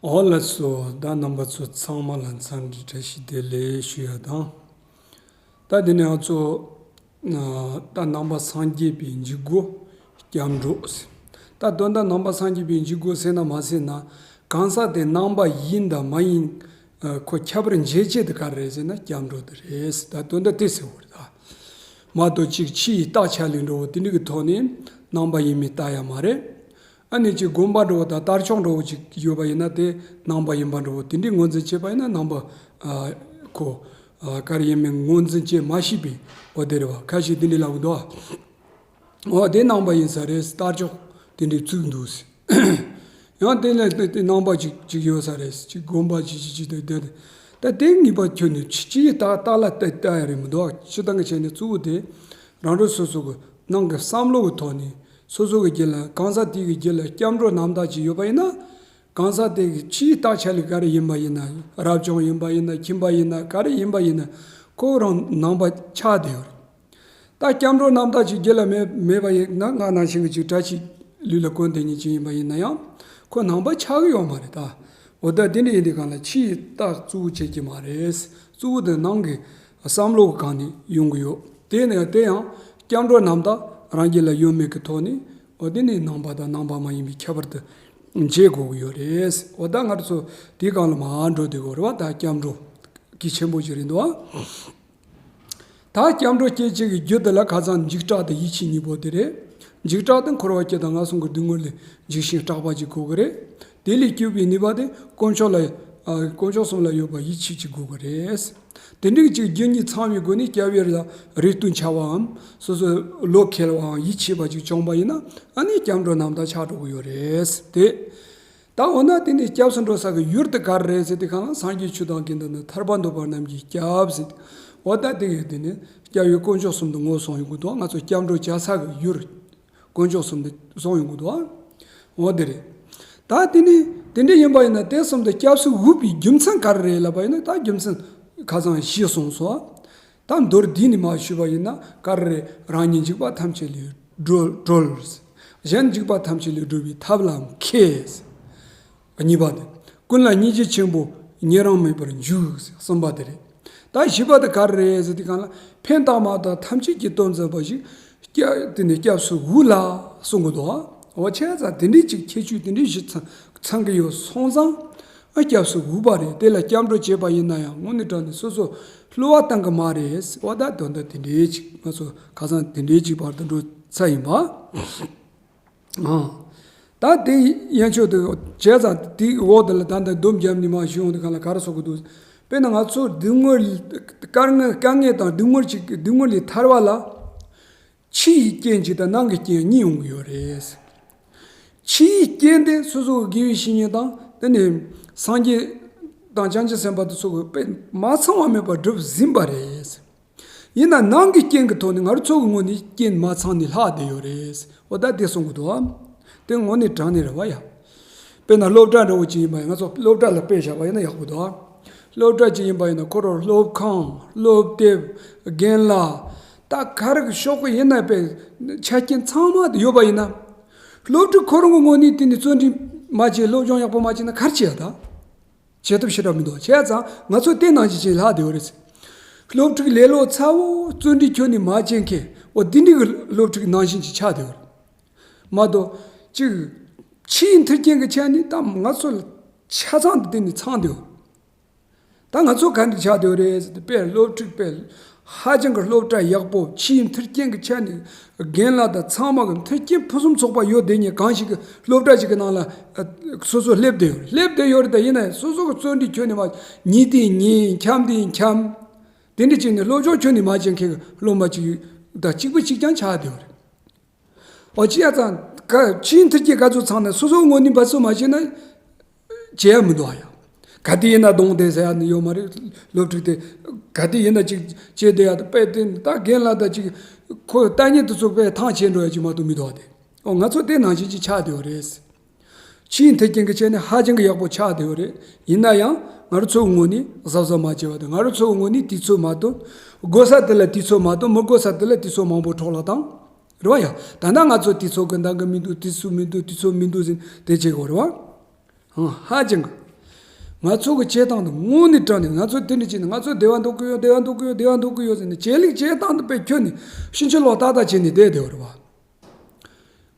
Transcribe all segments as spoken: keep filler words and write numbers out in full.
འོ་ལགས་སོ། ད་རྣམ་པ་ཚོ་ཚང་མ་ལ་འཚམས་འདྲི་བཀྲ་ཤིས་བདེ་ལེགས་ཞུ་ཡ་དང་། ད་དེ་ནས་ང་ཚོ་ད་ནང་པ་སངས་རྒྱས་པའི་འཇུག་སྒོ་སྐྱབས་འགྲོ་ཟེར། ད་དོན་དག་ནང་པ་སངས་རྒྱས་པའི་འཇུག་སྒོ་ཟེར་ན་མ་ཟེར་ན། གང་ཟག་དེ་ནང་པ་ཡིན་དང་མ་ཡིན་ཁོ་ཁྱད་པར་འབྱེད་བྱེད་དེ་ག་རེ་རེད་ཟེར་ན་སྐྱབས་འགྲོ་དེ་རེད། ད་དོན་དག་དེ་ཟེར་བ་རེད་ད། མ་གཏོགས་གཅིག་ཕྱི་ཡི་རྟགས་ཆ་ལས་འགྲོ་བ་དེ་འདྲ་གི་ཐོག་ནས་ནང་པ་ཡིན་མིན་ལྟ་ཡ་མ་རེད། ཨ་ནི་ཅིག་དགོན་པ་འགྲོ་བ་དང་དར་ལྕོག་འགྲོ་བ་ཅིག་ཡོད་པ་ཡིན་ན་དེ་ནང་པ་ཡིན་པ་འགྲོ་བ་དེ་འདྲའི་ངོས་འཛིན་བྱས་པ་ཡིན་ན་ནང་པ་ཨ་ཁོ་ཨ་ག་རེ་ཡིན་མིན་ངོས་འཛིན་བྱེད་མ་ཤེས་པའི་འོ་དེ་རེད་བ། ཁ་ཤས་དེ་འདྲ་ལབ་གི་འདུག་ཨ། འོ་དེ་ནང་པ་ཡིན་ས་རེད། དར་ལྕོག་དེ་འདྲའི་བཙུགས་འདུག་ཟེར། ཡང་དེ་ལ་དེ་དེ་ནང་པ་ཅིག་ཅིག་ཡོད་ས་རེད། ཅིག་དགོན་པ་ཅིག་ཅིག་ཅིག་དེ་དེ་ད་དེ་ངེས་པ་ཁྱོད་ནི་ཕྱི་ཕྱི་ཡི་རྟགས་རྟགས་ལ་ལྟ་ལྟ་ཡ་རེད་མི་འདུག་ཨ། སྤྱིར་བཏང་གི་བྱས་ནས་གཙོ་བོ་དེ་རང་རང་སོ་སོ་གི་ནང་གི་བསམ་བློ་གི་ཐོག་ནས་སོ་སོ་གི་རྒྱུད་ལ་གང་ཟག་དེ་གི་རྒྱུད་ལ་སྐྱབས་འགྲོ་རྣམ་དག་ཅིག་ཡོད་པ་ཡིན་ན། གང་ཟག་དེ་གི་ཕྱིའི་རྟགས་ཆ་ལས་ག་རེ་ཡིན་པ་ཡིན་ན། རབ་བྱུང་ཡིན་པ་ཡིན་ན། ཁྱིམ་པ་ཡིན་ན། ག་རེ་ཡིན་པ་ཡིན་ན་ཁོ་རང་ནང་པ་ཆགས་བསྡད་ཡོད་རེད། ད་སྐྱབས་འགྲོ་རྣམ་དག་ཅིག་རྒྱུད་ལ་མེད་མེད་པ་ཡིན་ན། ང་ནང་བཞིན་གྱི་ཅིག་བཀྲ་ཤིས་ལུས་ལ་གོན་བསྡད་མཁན་ཅིག་ཡིན་པ་ཡིན་ན་ཡང་ཁོ་ནང་པ་ཆགས་ཀྱི་ཡོད་མ་རེད་ད། འོ་ད་དེ་འདྲ་ཡིན་དུས་གང་ལ་ཕྱིའི་རྟགས་གཙོ་བོ་བྱེད་ཀྱི་མ་རེད། གཙོ་བོ་དེ་ནང་གི་བསམ་བློ་གི་སྒང་ནས་ཡོང་གི་ཡོད། དེ་ནས་དེ་ཡང་སྐྱབས་འགྲོ་རྣམ་དག་རང་རྒྱུད་ལ་ཡོད་མེད་ཀྱི་ཐོག་ནས་འོ་དེ་ནས་ནང་པ་དང་ནང་པ་མ་ཡིན་པའི་ཁྱད་པར་དུ་འབྱེད་དགོས་ཀྱི་ཡོད་རེད། འོ་ད་ང་ཚོ་དེའི་སྒང་ལ་མར་འགྲོ་བསྡད་དགོས་རེད་བ། ད་སྐྱབས་འགྲོ་གལ་ཆེན་པོ་ཞིག་རེད་འདུག་ཨ། ད་སྐྱབས་འགྲོ་སྐྱེ་བྱེད་ཀྱི་རྒྱུ་དེ་ལ་ཁ་སང་འཇིགས་སྐྲག་དང་ཡིད་ཆེས་གཉིས་པོ་དེ་རེད། འཇིགས་སྐྲག་དེ་འཁོར་བ་སྐྱེ་དང་ངན་སོང་གི་སྡུག་བསྔལ་ལས་འཇིགས་ཤིང་སྐྲག་པ་ཅིག་དགོས་ཀྱི་རེད། དེ་ལས་སྐྱོབ་པའི་ནུས་པ་དེ་དཀོན་མཆོག་ལ་ཨ་དཀོན་མཆོག་གསུམ་ལ་ཡོད་པ་ཡིད་ཆེས་ཅིག་དགོས་ཀྱི་རེད། དེ་འདྲའི་ཅིག་རྒྱུ་གཉིས་ཚང་བའི་སྒོ་ནས་སྐྱབས་ཡུལ་ལ་རེ་ལྟོས་འཆའ་བའམ་སོ་སོའི་བློ་འཁེལ་བའམ་ཡིད་ཆེས་པ་ཅིག་བྱུང་བ་ཡིན་ན་ཨ་ནི་སྐྱབས་འགྲོ་རྣམ་དག་ཆགས་འགྲོ་གི་ཡོད་རེད་དེ། ད་འོ་ན་དེ་ནི་སྐྱབས་སུ་འགྲོ་ས་གི་ཡུལ་དེ་ག་རེ་རེད་ཟེར་དུས་གང་ལ་སངས་རྒྱས་ཆོས་དང་དགེ་འདུན་ནི་ཐར་པ་འདོད་པ་རྣམས་ཀྱི་སྐྱབས་ཟེར། འོ་ད་དེ་ཡི་དེ་ནི་སྐྱབས་ཡུལ་དཀོན་མཆོག་གསུམ་དུ་ངོས་བཟུང་ཡོང་གི་འདུག་ང་ཚོ་སྐྱབས་འགྲོ་བྱ་ས་གི་ཡུལ་དཀོན་མཆོག་གསུམ་དུ་བཟུང་ཡོང་གི་འདུག་འོ་དེ་རེད། ད་དེ་ནི་དེ་འདྲ་ཡིན་པ་ཡིན་ན་དེ་གསུམ་དུ་སྐྱབས་སུ་འོས་པའི་རྒྱུ་མཚན་ག་རེ་རེད་ལབ་པ་ཡིན་ན། ད་རྒྱུ་མཚན་ཁ་སང་བཞི་གསུངས་སོ། ད་མདོར་བསྡུས་ནས་མར་ཞུས་པ་ཡིན་ན་ག་རེ་རེད། རང་ཉིད་འཇིགས་པ་ཐམས་ཅད་ལས་སྒྲོལ་སྒྲོལ། གཞན་འཇིགས་པ་ཐམས་ཅད་ལས་སྒྲོལ་བའི་ཐབས་ལ་མཁས། གཉིས་པ་དེ། ཀུན་ལ་སྙིང་རྗེ་ཆེན་པོ་ཉེ་རིང་མེད་པར་འཇུག། གསུམ་པ་དེ་རེད། ད་བཞི་པ་དེ་ག་རེ་རེད་ཟེར་དུས་གང་ལ་ཕན་བཏགས་མ་བཏགས་ཐམས་ཅད་ཀྱིས་དོན་མཛད་པ་ཞིག་སྐྱབས་དེ་ནི་སྐྱབས་སུ་འོས་ལ་གསུང་གི་འདུག་འོ་བྱས་ཙང་དེ་འདྲའི་ཅིག་ཁྱད་ཆོས་དེ་འདྲའི་བཞི་ཚང་ཚང་གི་ཡོད་སོང་ཙང་ཨ་སྐྱབས་སུ་འོས་པ་རེད། དེ་ལ་སྐྱབས་འགྲོ་བྱས་པ་ཡིན་ན་ཡང་དངོས་གནས་དྲང་གནས་སོ་སོ་བསླུ་བ་བཏང་གི་མ་རེད། འོ་ད་དོན་དག་དེ་འདྲའི་ཅིག་ང་ཚོ་ཁ་སང་དེ་འདྲའི་ཅིག་བར་དུ་འགྲོ་ཚར་ཡིན་པ། ཨང་། ད་དེ་ཡན་ཆོད་དུ་བྱས་ཙང་དེའི་འོག་དེ་ལ་ད་ལྟ་སྡོམ་བརྒྱབ་ནས་མར་ཞུ་ཡོང་དུས་གང་ལ་ག་རེ་གསུང་གི་འདུག་དཔེར་ན་ང་ཚོ་སྡུག་བསྔལ་དཀའ་ངལ་དཀའ་ངལ་དང་སྡུག་བསྔལ་ཅིག་སྡུག་བསྔལ་ལས་ཐར་བ་ལ་ཕྱི་ཡི་རྐྱེན་གཅིག་དང་ནང་གི་རྐྱེན་གཉིས་ཡོང་གི་ཡོད་རེད། ཕྱི་ཡི་རྐྱེན་དེ་སོ་སོ་གི་དགེ་བའི་བཤེས་གཉེན་དང་དེ་ནས་སངས་རྒྱས་དང་བྱང་ཆུབ་སེམས་དཔའ་དེ་ཚོ་གི་དཔེ་མ་ཚང་བ་མེད་པར་སྒྲུབ་ཟིན་པ་རེད། ཡིན་ན་ནང་གི་རྐྱེན་གྱི་ཐོག་ནས་ང་རང་ཚོ་གི་ངོས་ནས་རྐྱེན་མ་ཚང་ནས་ལྷག་བསྡད་ཡོད་རེད། འོ་ད་དེ་གསུང་གི་འདུག་ཨ། དེ་དངོས་གནས་དྲང་གནས་རེད་བ་ཡ། དཔེར་ན་སློབ་གྲྭ་འདྲ་བོ་ཅིག་ཡིན་པ་ཡིན། ང་ཚོ་སློབ་གྲྭ་ལ་དཔེ་བཞག་པ་ཡིན་ན་ཡག་པོ་འདུག་ཨ། སློབ་གྲྭ་ཅིག་ཡིན་པ་ཡིན་ན་ཁོ་རང་སློབ་ཁང་སློབ་དེབ་རྒན་ལགས་ད་ག་རེ་གི་ཤོག་གུ་ཡིན་ན་དཔེ་ཆ་རྐྱེན་ཚང་མ་དེ་ཡོད་པ་ཡིན་ན། སློབ་ཕྲུག་ཁོ་རང་གི་ངོས་ནས་དེ་ནས་བརྩོན་འགྲུས་མ་བྱས་སློབ་སྦྱོང་ཡག་པོ་མ་བྱས་ན་ག་རེ་བྱེད་ཡ་ད། བྱེད་ཐབས་ཞེ་དྲག་མི་འདུག་བྱས་ཙང་ང་ཚོ་དེ་ནང་བཞིན་ཅིག་ལྷག་བསྡད་ཡོད་རེད། སློབ་ཕྲུག་ལེ་ལོ་ཚ་བོ་བརྩོན་འགྲུས་ཁྱོན་ནས་མ་བྱེད་མཁན་འོ་དེ་འདྲའི་གི་སློབ་ཕྲུག་ནང་བཞིན་ཅིག་ཆགས་བསྡད་ཡོད་རེད། མ་གཏོགས་ཅིག་ཕྱིའི་མཐུན་རྐྱེན་གི་ཆ་ནས་ད་ང་ཚོ་ལ་ཆ་ཚང་དུ་དེ་ནས་ཚང་བསྡད་ཡོད། ད་ང་ཚོ་ག་འདྲ་ཆགས་བསྡད་ཡོད་རེད་ཟེར་ཏེ་དཔེ་སློབ་ཕྲུག་དཔེ་ཧ་ཅང་གི་སློབ་གྲྭ་ཡག་པོ་ཕྱིའི་མཐུན་རྐྱེན་གི་ཆ་ནས་རྒན་ལགས་དང་ཚང་མ་གི་མཐུན་རྐྱེན་ཕུན་སུམ་ཚོགས་པ་ཡོད་བསྡད་མཁན་གང་ཞིག་གི་སློབ་གྲྭ་ཞིག་གི་ནང་ལ་ཨ་སོ་སོ་སླེབས་བསྡད་ཡོད་རེད། སླེབས་བསྡད་ཡོད་རེད། ད་ཡིན་ན་ཡང་སོ་སོ་གི་བརྩོན་འགྲུས་ཁྱོན་ནས་མ་ཉིན་དེ་ཉིན་འཁྱམ་དེ་འཁྱམ་དེ་འདྲ་བྱས་ནས་སློབ་སྦྱོང་ཁྱོན་ནས་མ་བྱེད་མཁན་གི་སློབ་མ་ཅིག་དང་གཅིག་པ་གཅིག་རྐྱང་ཆགས་བསྡད་ཡོད་རེད། འོ་ཅི་ཡ་ཙང་ག་ཕྱིའི་མཐུན་རྐྱེན་ག་ཚོད་ཚང་ན་སོ་སོའི་ངོས་ནས་འབད་བརྩོན་མ་བྱས་ན་བྱེད་ཡ་མི་འདུག་ཨ་ཡ། ག་དུས་ཡིན་ན་གདོང་བསྟན་ཟེར་ཡ་ནི་ཡོད་མ་རེད། སློབ་ཕྲུག་དེ་ག་དུས་ཡིན་ན་ཅིག་བྱེད་བསྡད་ཡ་དེ་དཔེ་དེ་ད་རྒན་ལགས་ད་ཅིག་ཁོ་ལྟ་ཉན་དེ་ཚོ་དཔེ་ཐང་ཆད་འགྲོ་ཡ་ཅིག་མ་གཏོགས་མི་འདུག་ཨ་དེ། འོ་ང་ཚོ་དེ་ནང་བཞིན་ཅིག་ཆགས་བསྡད་ཡོད་རེད། ཕྱིའི་མཐུན་རྐྱེན་གྱི་ཆ་ནས་ཧ་ཅང་གི་ཡག་པོ་ཆགས་བསྡད་ཡོད་རེད། ཡིན་ན་ཡང་ང་རང་ཚོའི་ངོས་ནས་གཟབ་གཟབ་མ་བྱས་པ་དང་ང་རང་ཚོའི་ངོས་ནས་དུས་ཚོད་མ་བཏོན། དགོས་ས་དེ་ལ་དུས་ཚོད་མ་བཏོན། མི་དགོས་ས་དེ་ལ་དུས་ཚོད་མང་པོ་འཕྲོ་བརླག་བཏང་། རེད་བ་ཡ། ད་ལྟ་ང་ཚོ་དུས་ཚོད་ཀྱི་འདང་གི་མི་འདུག་དུས་ཚོད་མི་འདུག་དུས་ཚོད་མི་འདུག་ཟེར་དེ་བྱེད་དགོས་རེད་བ། ཧང་ཧ་ཅང་གི་ ང་ཚོ་གི་བྱེད་སྟངས་དེ་དངོས་གནས་དྲང་ནས་ང་ཚོ་དེ་འདྲ་བྱས་ནས་ང་ཚོ་བདེ་བ་འདོད་ཀྱི་ཡོད། བདེ་བ་འདོད་ཀྱི་ཡོད། བདེ་བ་འདོད་ཀྱི་ཡོད་ཟེར་ནས་བྱེད་ལས་བྱེད་སྟངས་དེ་དཔེ་ཁྱོན་ནས་ཕྱིན་ཅི་ལོག་ཏག་ཏག་བྱས་ནས་བསྡད་བསྡད་པ་རེད་བ།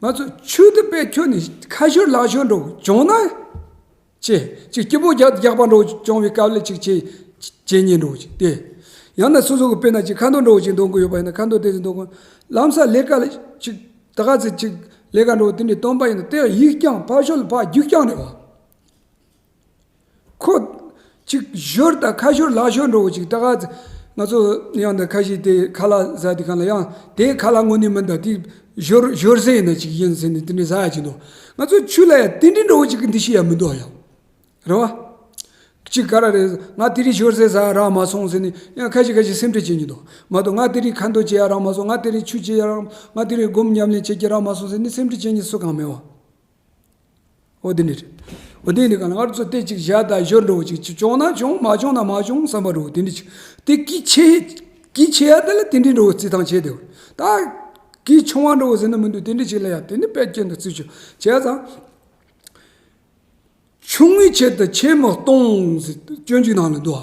ང་ཚོ་ཆོས་དེ་དཔེ་ཁྱོན་ནས་ཁ་ཤོར་ལག་ཤོར་འགྲོ་བྱུང་ན། ཅེས་ཅིག་སྐྱིད་པོ་རྒྱག་རྒྱག་པ་འགྲོ་བྱུང་བའི་སྐབས་ལ་ཅིག་བྱེད་བྱེད་ཉེན་འགྲོ་ཅིག་སྟེ། ཡང་ན་སོ་སོ་གི་དཔེར་ན་ཅིག་ཁ་འདོན་འགྲོ་ཅིག་འདོན་གི་ཡོད་པ་ཡིན་ན། ཁ་འདོན་དེ་ཅིག་འདོན་གི། ལམ་སང་ལས་ཀ་ལ་ཅིག་ད་ག་ཚོད་ཅིག་ལས་ཀ་འགྲོ་དེ་འདྲའི་སྟོན་པ་ཡིན་ན་དེ་ཡིག་རྐྱང་ཕར་ཕྱོགས་ལ་ཕར་རྒྱུག་རྐྱང་རེད་བ། ཁོ་ཅིག་ཞོར་དང་ཁ་ཞོར་ལག་ཞོར་འགྲོ་བ་ཅིག་ད་ག་ཚོད་ང་ཚོ་ཡང་ད་ཁ་ཤས་དེ་ཁ་ལག་ཟ་དུས་སྒང་ལ་ཡང་དེ་ཁ་ལག་དངོས་གནས་མིན་ད། དེ་ཞོར་ཞོར་ཟས་ཡིན་ན་ཅིག་ཡིན་ཟེར་ནས་དེ་འདྲའི་ཟ་ཡ་ཅིག་འདུག་ང་ཚོ་ཆོས་ལ་ཡང་དེ་འདྲའི་འགྲོ་བ་ཅིག་གི་འདུ་ཤེས་ཡང་མི་འདུག་ཡང་། རེད་བ། གཅིག་ག་རེ་རེད། ང་དེ་རིང་ཞོར་ཟས་ཟ་རག་མ་སོང་ཟེར་ནས་ཡང་ཁ་ཤས་ཁ་ཤས་སེམས་ཁྲལ་བྱེད་མཁན་འདུག་མ་གཏོགས་ང་དེ་རིང་ཁ་འདོན་བྱེད་ཡ་རག་མ་སོང་། ང་དེ་རིང་ཆོས་བྱེད་ཡ་རག་ང་དེ་རིང་སྒོམ་ཉམས་ལེན་བྱེད་ཀྱི་རག་མ་སོང་ཟེར་ནས་སེམས་ཁྲལ་བྱེད་མཁན་སུ་གང་མེད་བ། འོ་དེ་འདྲ་རེད། འོ་དེ་འདྲ་གང་ལ་ང་ཚོ་དེ་གཅིག་བཞག་ད་ཞོར་འགྲོ་བ་ཅིག་ཅིག་བྱུང་ན་བྱུང་། མ་བྱུང་ན་མ་བྱུང་བསམ་པ་འགྲོ་བ་དེ་འདྲ་ཅིག་དེ་གི་ཆེ་གི་ཆེ་ཡ་དེ་ལ་དེ་འདྲ་འགྲོ་བ་རྩིས་སྟངས་བྱས་དེ། ད་གི་ཆུང་བ་འགྲོ་བ་ཟེར་ན་མི་འདུག་དེ་འདྲ་ཅིག་ལ་ཡ་དེ་ནི་དཔེ་སྐྱོན་དུ་རྩིས་ཆོག་བྱས་ཙང་། ཆུང་ངུའི་ཆེད་དུ་ཆེན་མོ་གཏོང་ཟེར་སྤྱོད་འཇུག་ནང་ལ་འདུག་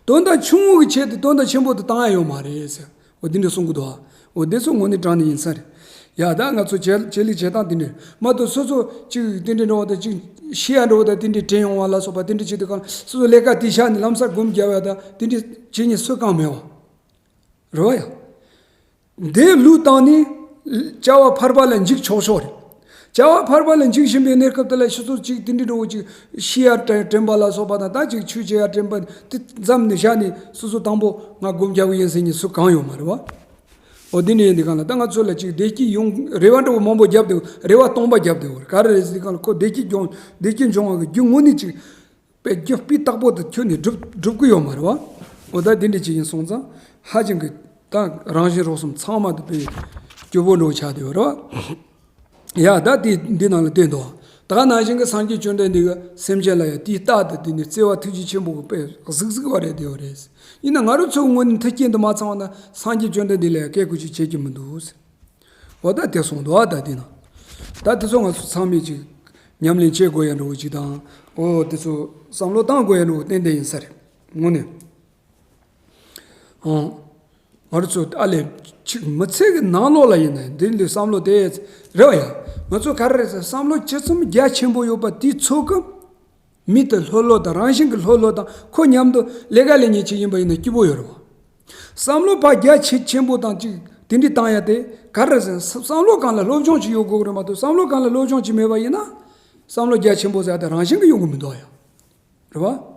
དོན་དག་ཆུང་ངུ་གི་ཆེད་དུ་དོན་དག་ཆེན་པོ་དེ་བཏང་ཡ་ཡོད་མ་རེད་ཟེར། འོ་འདི་འདྲ་གསུང་གི་འདུག་འོ་འདི་ཚོ་དངོས་གནས་དྲང་གནས་ཡིན་ས་རེད། ཡ་ད་ང་ཚོ་བྱེད་བྱེད་ལས་བྱེད་སྟངས་འདི་འདྲ་མ་གཏོགས་སོ་སོ་ཅིག་དེ་འདྲ་འགྲོ་བ་དང་ཅིག་ཤི་ཡ་འགྲོ་བ་དང་དེ་འདྲ་དྲན་ཡོང་བ་ལ་སོགས་པ་དེ་འདྲ་བྱེད་དུས་གང་སོ་སོ་ལས་ཀ་དེ་བཞག་ནས་ལམ་སང་སྒོམ་རྒྱག་ཡ་དང་དེ་འདྲ་བྱེད་མཁན་སུ་གང་མེད་བ། རེད་བ་ཡ། འདི་ལུགས་བཏང་ནས་བྱ་བ་ཕལ་པ་ལ་འཇུག་ཆོག་ཆོག་རེད། བྱ་བ་ཕལ་པ་ལ་འཇུག་བཞིན་པའི་གནས་སྐབས་དེ་ལ་སོ་སོ་ཅིག་དེ་འདྲའི་འགྲོ་བོ་ཅིག་ཤི་ཡ་དྲན་དྲན་པ་ལ་སོགས་པ་དང་ད་ཅིག་ཆོས་བྱེད་ཡ་དྲན་པ་དེ་འཛམ་ནས་བཞག་ནས་སོ་སོ་དང་པོ་ང་སྒོམ་རྒྱག་གི་ཡིན་ཟེར་མཁན་སུ་གང་ཡོད་མ་རེད་བ། འོ་དེ་འདྲ་ཡིན་དུས་གང་ལ་ད་ང་ཚོ་ལ་ཅིག་བདེ་སྐྱིད་ཡོང་རེ་བ་འགྲོ་བོ་མང་པོ་བརྒྱབ་འདུག་རེ་བ་སྟོང་པ་བརྒྱབ་འདུག་ག་རེ་རེད་ཟེར་དུས་གང་ལ་ཁོ་བདེ་སྐྱིད་འབྱུང་བདེ་སྐྱིད་འབྱུང་བ་གི་རྒྱུ་དངོས་གནས་ཅིག་དཔེ་རྒྱུ་སྤུས་དག་པོ་དེ་ཁྱོན་ནས་སྒྲུབ་སྒྲུབ་ཀྱི་ཡོད་མ་རེད་བ། འོ་ད་དེ་འདྲ་ཅིག་ཡིན་སོང་ཙང་ཧ་ཅང་གི་ད་རང་གཞན་རོགས་གསུམ་ཚང་མ་དེ་དཔེ་སྐྱོ་པོ་འགྲོ་ཆགས་བསྡད་ཡོད་རེད་བ། ཡ་ད་དེ་འདི་ནང་ལ་བསྟན་འདུག་ད་ག་ནང་བཞིན་གྱི་སངས་རྒྱས་བཅོམ་ལྡན་འདས་ཀྱི་སེམས་ཅན་ལ་ཡང་དེའི་རྟགས་དེ་དེ་ནས་བརྩེ་བ་ཐུགས་རྗེ་ཆེན་པོ་གི་དཔེ་གཟིགས་གཟིགས་པ་རེད་བསྡད་ཡོད་རེད། ཡིན་ན་ང་རང་ཚོའི་ངོས་ནས་མཐུན་རྐྱེན་དུ་མ་ཚང་བ་ན་སངས་རྒྱས་བཅོམ་ལྡན་འདས་ལ་ཡང་སྐད་སྐུལ་ཅིག་བྱེད་ཀྱི་མི་འདུག་འོ་ད་དེ་སོང་འདུག་ཨ་ད་དེ་ན། ད་དེ་ཚོ་ང་ཚོ་ཚང་མས་ཅིག་ཉམས་ལེན་བྱེད་དགོས་ཡ་འགྲོ་བ་ཅིག་དང་། འོ་དེ་ཚོ་བསམ་བློ་བཏང་དགོས་ཡ་འགྲོ་བ་ཏན་ཏན་ཡིན་ས་རེད། དངོས་གནས། ཨང་། ང་རང་ཚོ་ཨ་ལས་ཅིག་མི་ཚེ་གི་ནང་ལོགས་ལ་ཡིན་ན་འདི་འདྲའི་བསམ་བློ་དེ་རེད་བ་ཡ། ང་ཚོ་ག་རེ་རེད་ཟེར་བསམ་བློ་ཇི་ཙམ་རྒྱ་ཆེན་པོ་ཡོད་པ་དེའི་ཚོད་ཀྱིས། མི་དེ་ལྷོད་ལྷོད་དང་རང་བཞིན་གྱི་ལྷོད་ལྷོད་དང་ཁོ་མཉམ་དུ་ལས་ཀ་ལས་མཁན་ཅིག་ཡིན་པ་ཡིན་ན་སྐྱིད་པོ་ཡོད་རེད་བ། བསམ་བློ་ཕར་རྒྱ་ཆེ་ཆེན་པོ་དང་ཅིག་དེ་འདྲའི་བཏང་ཡ་དེ་ག་རེ་ཟེར་ན་བསམ་བློ་སྒང་ལ་སློབ་སྦྱོང་ཅིག་ཡོད་དགོས་ཀྱི་རེད་མ་གཏོགས་བསམ་བློ་སྒང་ལ་སློབ་སྦྱོང་ཅིག་མེད་པ་ཡིན་ན། བསམ་བློ་རྒྱ་ཆེན་པོ་ཟེར་ཡ་དེ་རང་བཞིན་གྱི་ཡོང་གི་མི་འདུག་ཡ། རེད་བ།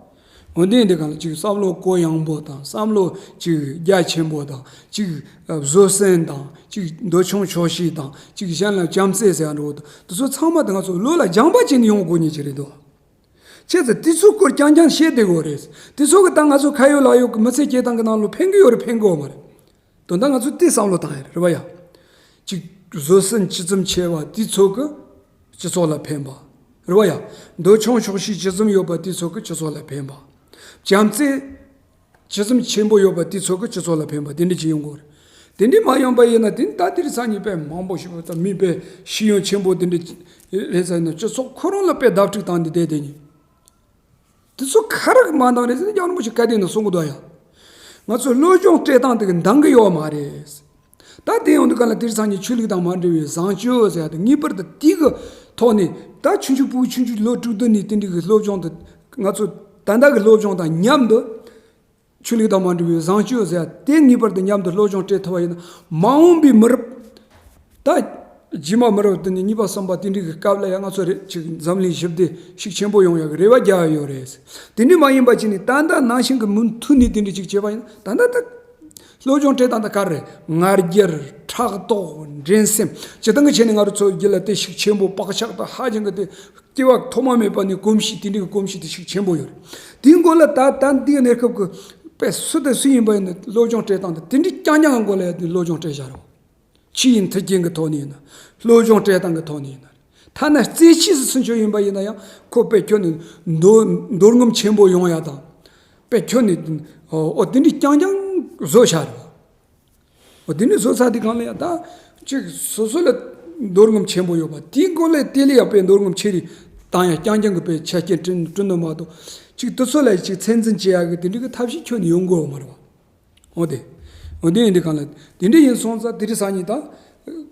འོན་ཏེ་འདི་གང་ལ་ཅིག་བསམ་བློ་གུ་ཡངས་པོ་དང་བསམ་བློ་ཅིག་རྒྱ་ཆེན་པོ་དང་ཅིག་བཟོད་བསྲན་དང་ཅིག་འདོད་ཆུང་ཆོག་ཤེས་དང་ཅིག་གཞན་ལ་བྱམས་བརྩེ་ཟེར་ཡ་འགྲོ་དང་དེ་ཚོ་ཚང་མ་དེ་ང་ཚོ་བློ་ལ་སྦྱངས་པ་བྱས་ནས་ཡོང་དགོས་ཉེན་ཅིག་རེད་དོ། བྱས་ཙང་དེ་ཚོའི་སྐོར་རྐྱང་རྐྱང་བཤད་བསྡད་དགོས་རེད། དེ་ཚོ་གི་ད་ང་ཚོ་ཁ་ཡོད་ལག་ཡོད་ཀྱི་མི་ཚེ་སྐྱེལ་སྟངས་ཀྱི་ནང་ལ་ཕན་གི་ཡོད་རེད་ཕན་གི་ཡོད་མ་རེད། དོན་དག་ང་ཚོ་དེ་བསམ་བློ་བཏང་ཡ་རེད་རེད་བ་ཡ། ཅིག་བཟོད་བསྲན་ཇི་ཙམ་ཆེ་བ་དེ་ཚོ་གི་སྤྱི་ཚོགས་ལ་ཕན་པ། རེད་བ་ཡ། འདོད་ཆུང་ཆོག་ཤེས་ཇི་ཙམ་ཡོད་པ་དེ་ཚོ་གི་སྤྱི་ཚོགས་ལ་ཕན་པ། བྱམས་བརྩེ་ཇི་ཙམ་ཆེན་པོ་ཡོད་པ་དེ་ཚོ་གི་སྤྱི་ཚོགས་ལ་ཕན་པ་དེ་འདྲ་ཅིག་ཡོང་དགོས་རེད། དེ་འདྲ་མ་ཡོང་པ་ཡིན་ན་དེ་ད་དེ་རིང་སང་ཉིན་དཔེ་མང་པོ་ཞིག་ད་མི་དཔེ་ཤེས་ཡོན་ཆེན་པོ་དེ་འདྲ་རེད་ཟེར་ན་སྤྱི་ཚོགས་ཁོ་རང་ལ་དཔེ་བརྡབ་ཁྲིགས་བཏང་ནས་བསྡད་བསྡད་ཉིན། དེ་ཚོ་ག་རེ་གི་མ་འདང་རེད་ཟེར་ན་རྒྱ་ནོར་བུ་ཞིག་བཀའ་དྲིན་ནས་གསུང་གི་འདུག་ཡ། ང་ཚོ་སློབ་སྦྱོང་སྤྲད་སྟངས་དེ་གི་འདང་གི་ཡོད་མ་རེད། ད་དེ་ཡོང་དུས་ག་ལ་དེ་རིང་སང་ཉིན་ཆོས་ལུགས་དང་མ་འབྲེལ་བའི་བཟང་སྤྱོད་ཟེར་ཡ་དེ་ངེས་པར་དུ་དེ་གི་ཐོག་ནས་ད་ཆུང་ཆུང་ཕྲུ་གུ་ཆུང་ཆུང་ལོ་དྲུག་བདུན་ནས་དེ་འདྲའི་གི་སློབ་སྦྱོང་དེ་ང་ཚོ་ད་ལྟ་གི་སློབ་སྦྱོང་དང་མཉམ་དུ། ཆོས་ལུགས་དང་མ་འབྲེལ་བའི་བཟང་སྤྱོད་ཟེར་ཡ་དེ་ངེས་པར་དུ་མཉམ་དུ་སློབ་སྦྱོང་སྤྲད་ཐུབ་པ་ཡིན་ན་མ་འོངས་པའི་མི་རབས། ད་རྗེས་མ་མི་རབས་དེ་ནས་གཉིས་པ་གསུམ་པ་དེ་འདྲའི་གི་སྐབས་ལ་ཡང་ང་ཚོ་རེ་ཅིག་འཛམ་གླིང་ཞི་བདེ་ཤུགས་ཆེན་པོ་ཡོང་ཡག་གི་རེ་བ་རྒྱག་ཡ་ཡོད་རེད། དེ་འདྲ་མ་ཡིན་པ་ཅིག་ནས་ད་ལྟ་ནང་བཞིན་གི་མུ་མཐུད་ནས་དེ་འདྲ་ཅིག་བྱས་པ་ཡིན་ན་ད་ལྟ་ད་སློབ་སྦྱོང་སྤྲད་སྟངས་ད་ག་རེ་ང་རྒྱལ་ཕྲག་དོག་འགྲན་སེམས་སྤྱི་བཏང་གི་ཆ་ནས་ང་རང་ཚོ་རྒྱུད་ལ་དེ་ཤུགས་ཆེན་པོ་བག་ཆགས་དང་ཧ་ཅང་གི་དེ། སྐྱེ་བ་ཐོག་མ་མེད་པ་ནས་གོམས་གཤིས་དེ་འདྲའི་གི་གོམས་གཤིས་དེ་ཤུགས་ཆེན་པོ་ཡོད་རེད། དེའི་མགོ་ལ་ད་ད་འདིའི་གནས་སྐབས་ཀྱི་དཔེ་སུ་དང་སུ་ཡིན་པ་ཡིན་ན་སློབ་སྦྱོང་སྤྲད་སྟངས་དེ་དེ་འདྲའི་རྐྱང་རྐྱང་གི་མགོ་ལ་ཡ་དེ་སློབ་སྦྱོང་སྤྲད་བཞག་རོགས། ཕྱི་ཡི་མཐུན་རྐྱེན་གྱི་ཐོག་ནས་ཡིན་ན། སློབ་སྦྱོང་སྤྲད་སྟངས་ཀྱི་ཐོག་ནས་ཡིན་ན། ཐ་ན་རྩེད་ཆས་སུ་ཕྱིན་ཆོག་ཡིན་པ་ཡིན་ན་ཡང་ཁོ་དཔེ་ཁྱོན་ནས་འདོད་འདོད་རྔམ་ཆེན་པོ་ཡོང་ཡ་དང་། དཔེ་ཁྱོན་ནས་ཨོ་དེ་འདྲའི་རྐྱང་རྐྱང་བཟོ་བཞག་རེད། འོ་དེ་ནི་བཟོ་ས་དེ་གང་ལ་ཡང་ད་ཅིག་སོ་སོ་ལ་འདོད་རྔམ་ཆེན་པོ་ཡོད་པ་དེའི་མགོ་ལ་དེ་ལ་ཡང་དཔེ་འདོད་རྔམ་ཆེ་རེད། བཏང་ཡ་རྐྱང་རྐྱང་གི་པའི་ཆ་རྐྱེན་བསྐྲུན་བསྐྲུན་ནོ་མ་གཏོགས། ཅིག་དེ་ཚོ་ལ་ཅིག་ཚད་འཛིན་བྱེད་ཡ་གི་དེ་འདྲའི་གི་ཐབས་ཤེས་ཁྱོན་ནས་ཡོང་དགོས་མ་རེད་བ། འོ་དེ། འོ་དེ་ཡིན་དུས་གང་ལ་དེ་འདྲ་ཡིན་སོང་ཙང་དེ་རིང་སང་ཉིན་ད།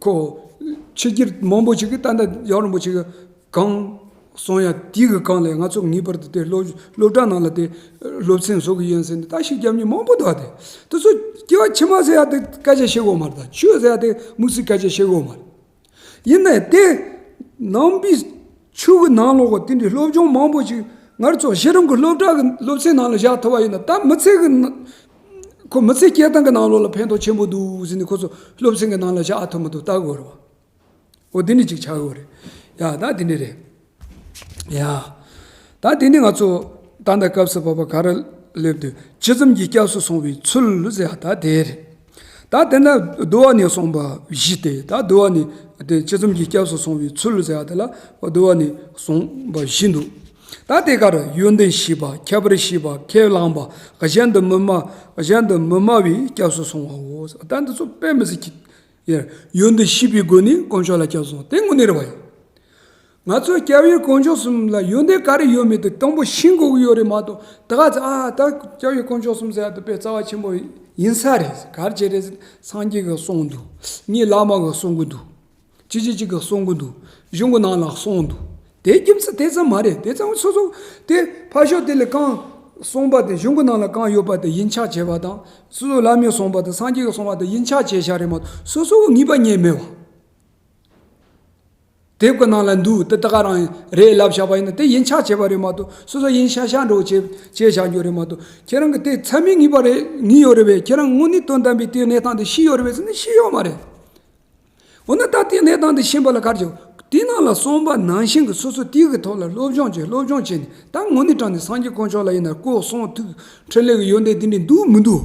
ཁོ། ཕྱི་རྒྱལ་མང་པོ་ཞིག་གིས་ད་ལྟ་རྒྱལ་བ་རིན་པོ་ཆེ་གི་གང་གསུང་ཡ་དེའི་གི་གང་ལས་ང་ཚོ་ངེས་པར་དུ་དེ་སློབ་སློབ་གྲྭ་ནང་ལ་དེ་སློབ་ཚན་བཟོ་གི་ཡིན་ཟེར་ནས་ད་ཞིག་རྒྱབ་མཁན་མང་པོ་འདུག་བ། དེ་དེ་ཚོ་སྐྱེ་བ་ཕྱི་མ་ཟེར་ཡ་དེ་སྐད་ཆ་བཤད་དགོས་མ་རེད། ད་ཆོས་ཟེར་ཡ་དེ་དམིགས་བསལ་སྐད་ཆ་བཤད་དགོས་མ་རེད། ཡིན་ནའི་དེ་ནང་པའི་ཆོས་ཀྱི་ནང་ལོགས་ཀྱི་དེ་འདྲའི་སློབ་སྦྱོང་མང་པོ་ཞིག་ང་ཚོ་གཞི་རིམ་གྱི་སློབ་གྲྭ་གི་སློབ་ཚན་ནང་ལ་བཞག་ཐུབ་པ་ཡིན་ན། ད་མི་ཚེ་གི་ནང་ཁོ་མི་ཚེ་སྐྱེལ་སྟངས་ཀྱི་ནང་ལོགས་ལ་ཕན་ཐོགས་ཆེན་པོ་འདུག་ཟེར་ནས་ཁོ་ཚོ་སློབ་ཚན་གྱི་ནང་ལ་བཞག་ཐུབ་མི་འདུག་ལྟ་དགོས་རེད་བ། འོ་དེ་འདྲ་ཅིག་ཆགས་ཡོད་རེད། ཡ་ད་དེ་འདྲ་རེད། ཡ། ད་དེ་ནས་ང་ཚོ་ད་ལྟ་སྐབས་སུ་བབ་པ་ག་རེ་སླེབས་དུས་ཇི་ཙམ་གྱིས་སྐྱབས་སུ་སོང་བའི་ཚུལ་ཟེར་ཡ་ད་དེ་རེད། ད་དེ་ན་བསྡུ་བ་ནས་གསུངས་པ་བཞི་སྟེ། ད་བསྡུ་བ་ནས་དེ་ཇི་ཙམ་གྱིས་སྐྱབས་སུ་སོང་བའི་ཚུལ་ཟེར་ཡ་དེ་ལ་བསྡུ་བ་ནས་གསུངས་པ་བཞི་འདུག་ད་དེ་གར་ཡོན་ཏན་ཤེས་པ། ཁྱད་པར་ཤེས་པ། ཁས་བླངས་པ། གཞན་དུ་མི་སྨྲ། གཞན་དུ་མི་སྨྲ་བས་སྐྱབས་སུ་སོང་བའོ། ད་འདི་ཚོ་དཔེ་མི་སྲིད་ཀྱི། ཡ། ཡོན་ཏན་ཤེས་པའི་སྒོ་ནས་དཀོན་མཆོག་ལ་སྐྱབས་སུ་སོང་། དེ་དངོས་གནས་རེད་བ་ཡ། ང་ཚོ་སྐྱབས་ཡུལ་དཀོན་མཆོག་གསུམ་ལ་ཡོན་ཏན་ག་རེ་ཡོད་མེད་དེ་དང་པོ་ཤེས་དགོས་ཀྱི་ཡོད་རེད་མ་གཏོགས། ད་ག་ཚོད་ཨ་ད་སྐྱབས་ཡུལ་དཀོན་མཆོག་གསུམ་ཟེར་ཡ་དེ་དཔེ་རྩ་བ་ཆེན་པོ་ཡིན་ས་རེད། ག་རེ་བྱས་རེད་ཟེར་ན་སངས་རྒྱས་ཀྱིས་གསུངས་འདུག་ངའི་བླ་མ་གིས་གསུང་གི་འདུག་ཅི་ཅི་ཅི་གིས་གསུང་གི་འདུག་གཞུང་གི་ནང་ལ་གསུངས་འདུག་དེ་རྒྱུ་མཚན་དེ་ཙམ་མ་རེད། དེ་ཙམ་སོ་སོ་དེ་ཕར་ཕྱོགས་དེ་ལ་གང་གསུངས་པ་དེ། གཞུང་གི་ནང་ལ་གང་ཡོད་པ་དེ་ཡིད་ཆེས་བྱེད་པ་དང་། སོ་སོ་བླ་མས་གསུངས་པ་དེ། སངས་རྒྱས་ཀྱིས་གསུངས་པ་དེ་ཡིད་ཆེས་བྱེད་བྱ་རེད་མ་གཏོགས། སོ་སོ་གི་ངེས་པ་རྙེད་མེད་བ། དེབ་ཀྱི་ནང་ལ་འདུག་དེ་ད་ག་རང་རེད་ལབ་བཞག་པ་ཡིན་ན་དེ་ཡིད་ཆེས་བྱེད་པ་རེད་མ་གཏོགས། སོ་སོ་ཡིན་ཤ་ཤ་འགྲོ་བྱེད་བྱེད་བཞག་རྒྱུ་རེད་མ་གཏོགས། ཁྱེད་རང་གི་དེ་ཚད་མས་ངེས་པ་རེད། ངེས་ཡོད་རེད་པས། ཁྱེད་རང་དངོས་གནས་དོན་དམ་པའི་དེའི་གནས་སྟངས་དེ་ཤེས་ཡོད་རེད་པས་ཟེར་ན་ཤེས་ཡོད་མ་རེད། འོ་ན་ད་དེའི་གནས་སྟངས་དེ་ཤེས་པ་ལ་ག་རེ་བྱེད། དེའི་ནང་ལ་གསུངས་པ་ནང་བཞིན་གྱི་སོ་སོ་དེའི་གི་ཐོག་ལ་སློབ་སྦྱོང་བྱེད། སློབ་སྦྱོང་བྱས་ནས་ད་དངོས་གནས་དྲང་གནས་སངས་རྒྱས་དཀོན་མཆོག་ལ་ཡིན་ན་སྐུ་གསུང་ཐུགས་འཕྲིན་ལས་ཀྱི་ཡོན་ཏན་དེ་འདྲ་འདུག་མི་འདུག་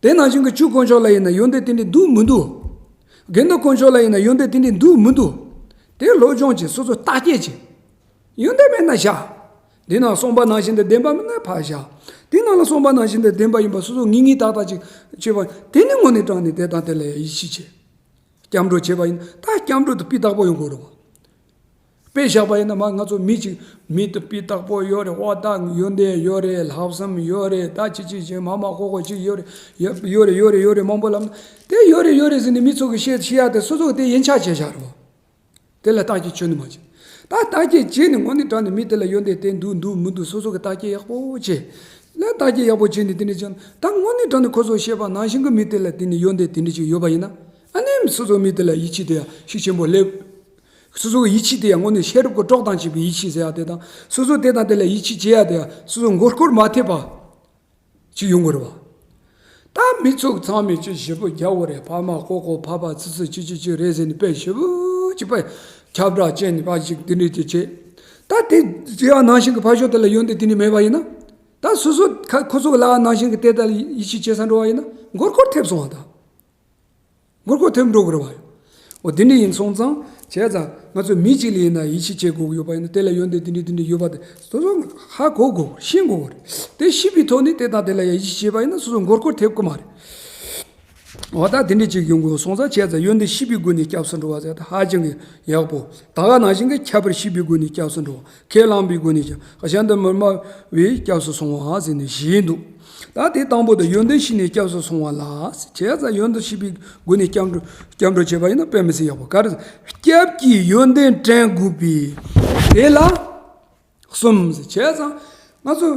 དེ་ནང་བཞིན་གྱི་ཆོས་དཀོན་མཆོག་ལ་ཡིན་ན་ཡོན་ཏན་དེ་འདྲ་འདུག་མི་འདུག་དགེ་འདུན་དཀོན་མཆོག་ལ་ཡིན་ན་ཡོན་ཏན་དེ་འདྲ་འདུག་མི་འདུག་དེ་སློབ་སྦྱོང་བྱེད། སོ་སོ་བརྟག་དཔྱད་བྱེད། ཡོན་ཏན་མེད་ན་བཞག་འདི་ནང་གསུངས་པ་ནང་བཞིན་དུ་བདེན་པ་མིན་ན་ཕར་བཞག་དེའི་ནང་ལ་གསུངས་པ་ནང་བཞིན་དུ་བདེན་པ་ཡིན་པ་སོ་སོ་ངེས་ངེས་ཏག་ཏག་ཅིག་བྱེད་པ་དེ་ནི་དངོས་གནས་དྲང་གནས་དེ་དང་དེ་ལ་ཡིད་ཆེས་བྱེད། སྐྱབས་འགྲོ་བྱེད་པ་ཡིན་ན་ད་སྐྱབས་འགྲོ་དེ་སྤུས་དག་པོ་ཡོང་དགོས་རེད་བ། དཔེ་བཞག་པ་ཡིན་ན་མ་ང་ཚོ་མི་གཅིག་མི་དེ་སྤུས་དག་པོ་ཡོད་རེད། ཨོ་ད་ཡོན་ཏན་ཡོད་རེད། ལྷག་བསམ་ཡོད་རེད། ད་ཅི་ཅི་ཅི་མ་མ་ཁོ་ཁོ་ཅིག་ཡོད་རེད། ཡོད་ཡོད་རེད་ཡོད་རེད་ཡོད་རེད་མང་པོ་ལབ་ན་དེ་ཡོད་རེད་ཡོད་རེད་ཟེར་ནས་མི་ཚོ་གི་བཤད་བཤད་ཡ་དེ་སོ་སོ་གི་དེ་ཡིད་ཆེས་བྱས་བཞག་རེད་བ། དེ་ལ་བརྟག་དཔྱད་ཁྱོན་ནས་མ་བྱེད། ད་བརྟག་དཔྱད་བྱས་ནས་དངོས་གནས་དྲང་གནས་མི་དེ་ལ་ཡོན་ཏན་དེ་འདུག་འདུག་མི་འདུག་སོ་སོ་གི་བརྟག་དཔྱད་ཡག་པོ་བྱས། ལ་བརྟག་དཔྱད་ཡག་པོ་བྱས་ནས་དེ་འདྲ་བྱས་ན་ད་དངོས་གནས་དྲང་གནས་ཁོ་ཚོས་བཤད་པ་ནང་བཞིན་གྱི་མི་དེ་ལ་དེ་ནས་ཡོན་ཏན་དེ་འདྲ་ཅིག་ཡོད་པ་ཡིན་ན། ཨ་ནེ་སོ་སོ་མི་དེ་ལ་ཡིད་ཆེས་དེ་ཡང་ཤུགས་ཆེན་པོ་སླེབས། སོ་སོ་གི་ཡིད་ཆེས་དེ་ཡང་དངོས་གནས་ཤེས་རབ་ཀྱི་གྲོགས་དང་བཅས་པའི་ཡིད་ཆེས་ཟེར་ཡ་དེ་དང་། སོ་སོ་དེ་དང་དེ་ལ་ཡིད་ཆེས་བྱེད་ཡ་དེ་ཡང་སོ་སོ་མགོ་སྐོར་མ་ཐེབས་པ་ཅིག་ཡོང་གི་རེད་བ། ད་མི་ཚོ་ཚང་མས་ཅི་ཞེ་པོ་རྒྱག་གི་རེད། ཕ་མ་ཀོ་ཀོ་ཕ་ཕ་ཙི་ཙི་ཅི་ཅི་ཅི་རེད་ཟེར་ནས་དཔེ་ཞེ་པོ་ཅིག་དཔེ་ཁྱབ་བསྒྲགས་བྱས་ནས་ཕ་ཅིག་དེ་འདྲས་ཅིག་བྱེད། ད་དེ་བྱེད་ཡ་ནང་བཞིན་གྱི་ཕ་ཤོག་དེ་ལ་ཡོན་ཏན་དེ་འདྲས་མེད་པ་ཡིན་ན། ད་སོ་སོ་ཁ་ཁོ་ཚོ་གི་ལབ་ཡ་ནང་བཞིན་གྱི་དེ་ལྟར་ཡིད་ཆེས་བྱེད་ས་འགྲོ་བ་ཡིན་ན་མགོ་སྐོར་ཐེབས་སོང་བ་དང་། མགོ་སྐོར་ཐེབས་འགྲོ་གི་རེད་བ། འོ་དེ་འདྲ་ཡིན་སོང་ཙང་བྱས་ཙང་ང་ཚོ་མི་གཅིག་ལ་ཡིན་ན་ཡིད་ཆེས་བྱེད་དགོས་ཀྱི་ཡོད་པ་ཡིན་ན་དེ་ལ་ཡོན་ཏན་དེ་འདྲ་དེ་འདྲ་ཡོད་པ་དེ་སོ་སོ་ཧ་གོ་དགོས་ཤེས་དགོས་རེད། དེ་ཤེས་པའི་ཐོག་ནས་དེ་དང་དེ་ལ་ཡང་ཡིད་ཆེས་བྱས་པ་ཡིན་ན་སོ་སོ་མགོ་སྐོར་ཐེབས་ཀྱི་མ་རེད། འོ་ད་དེ་འདྲ་ཅིག་ཡོང་དགོས་སོང་ཙང་བྱས་ཙང་ཡོན་ཏན་ཤེས་པའི་སྒོ་ནས་སྐྱབས་སུ་འགྲོ་བ་ཟེར་ད་ཧ་ཅང་གི་ཡག་པོ། ད་ག་ནང་བཞིན་གྱི་ཁྱད་པར་ཤེས་པའི་སྒོ་ནས་སྐྱབས་སུ་འགྲོ་བ། ཁས་བླངས་པའི་སྒོ་ནས་ཀྱང་གཞན་དུ་མི་སྨྲ་བས་སྐྱབས་སུ་སོང་བ་ཟེར་ནས་བཞིན་འདུག་ད་དེ་དང་པོ་དེ་ཡོན་ཏན་ཤེས་ནས་སྐྱབས་སུ་སོང་བ་ལ། བྱས་ཙང་ཡོན་ཏན་ཤེས་པའི་སྒོ་ནས་སྐྱབས་འགྲོ་སྐྱབས་འགྲོ་བྱས་པ་ཡིན་ན་དཔེ་མི་སྲིད་ཡག་པོ་ག་རེ། སྐྱབས་ཀྱི་ཡོན་ཏན་དྲན་དགོས་པས། དེ་ལ་གསུམ་ཟེར། བྱས་ཙང་ང་ཚོ་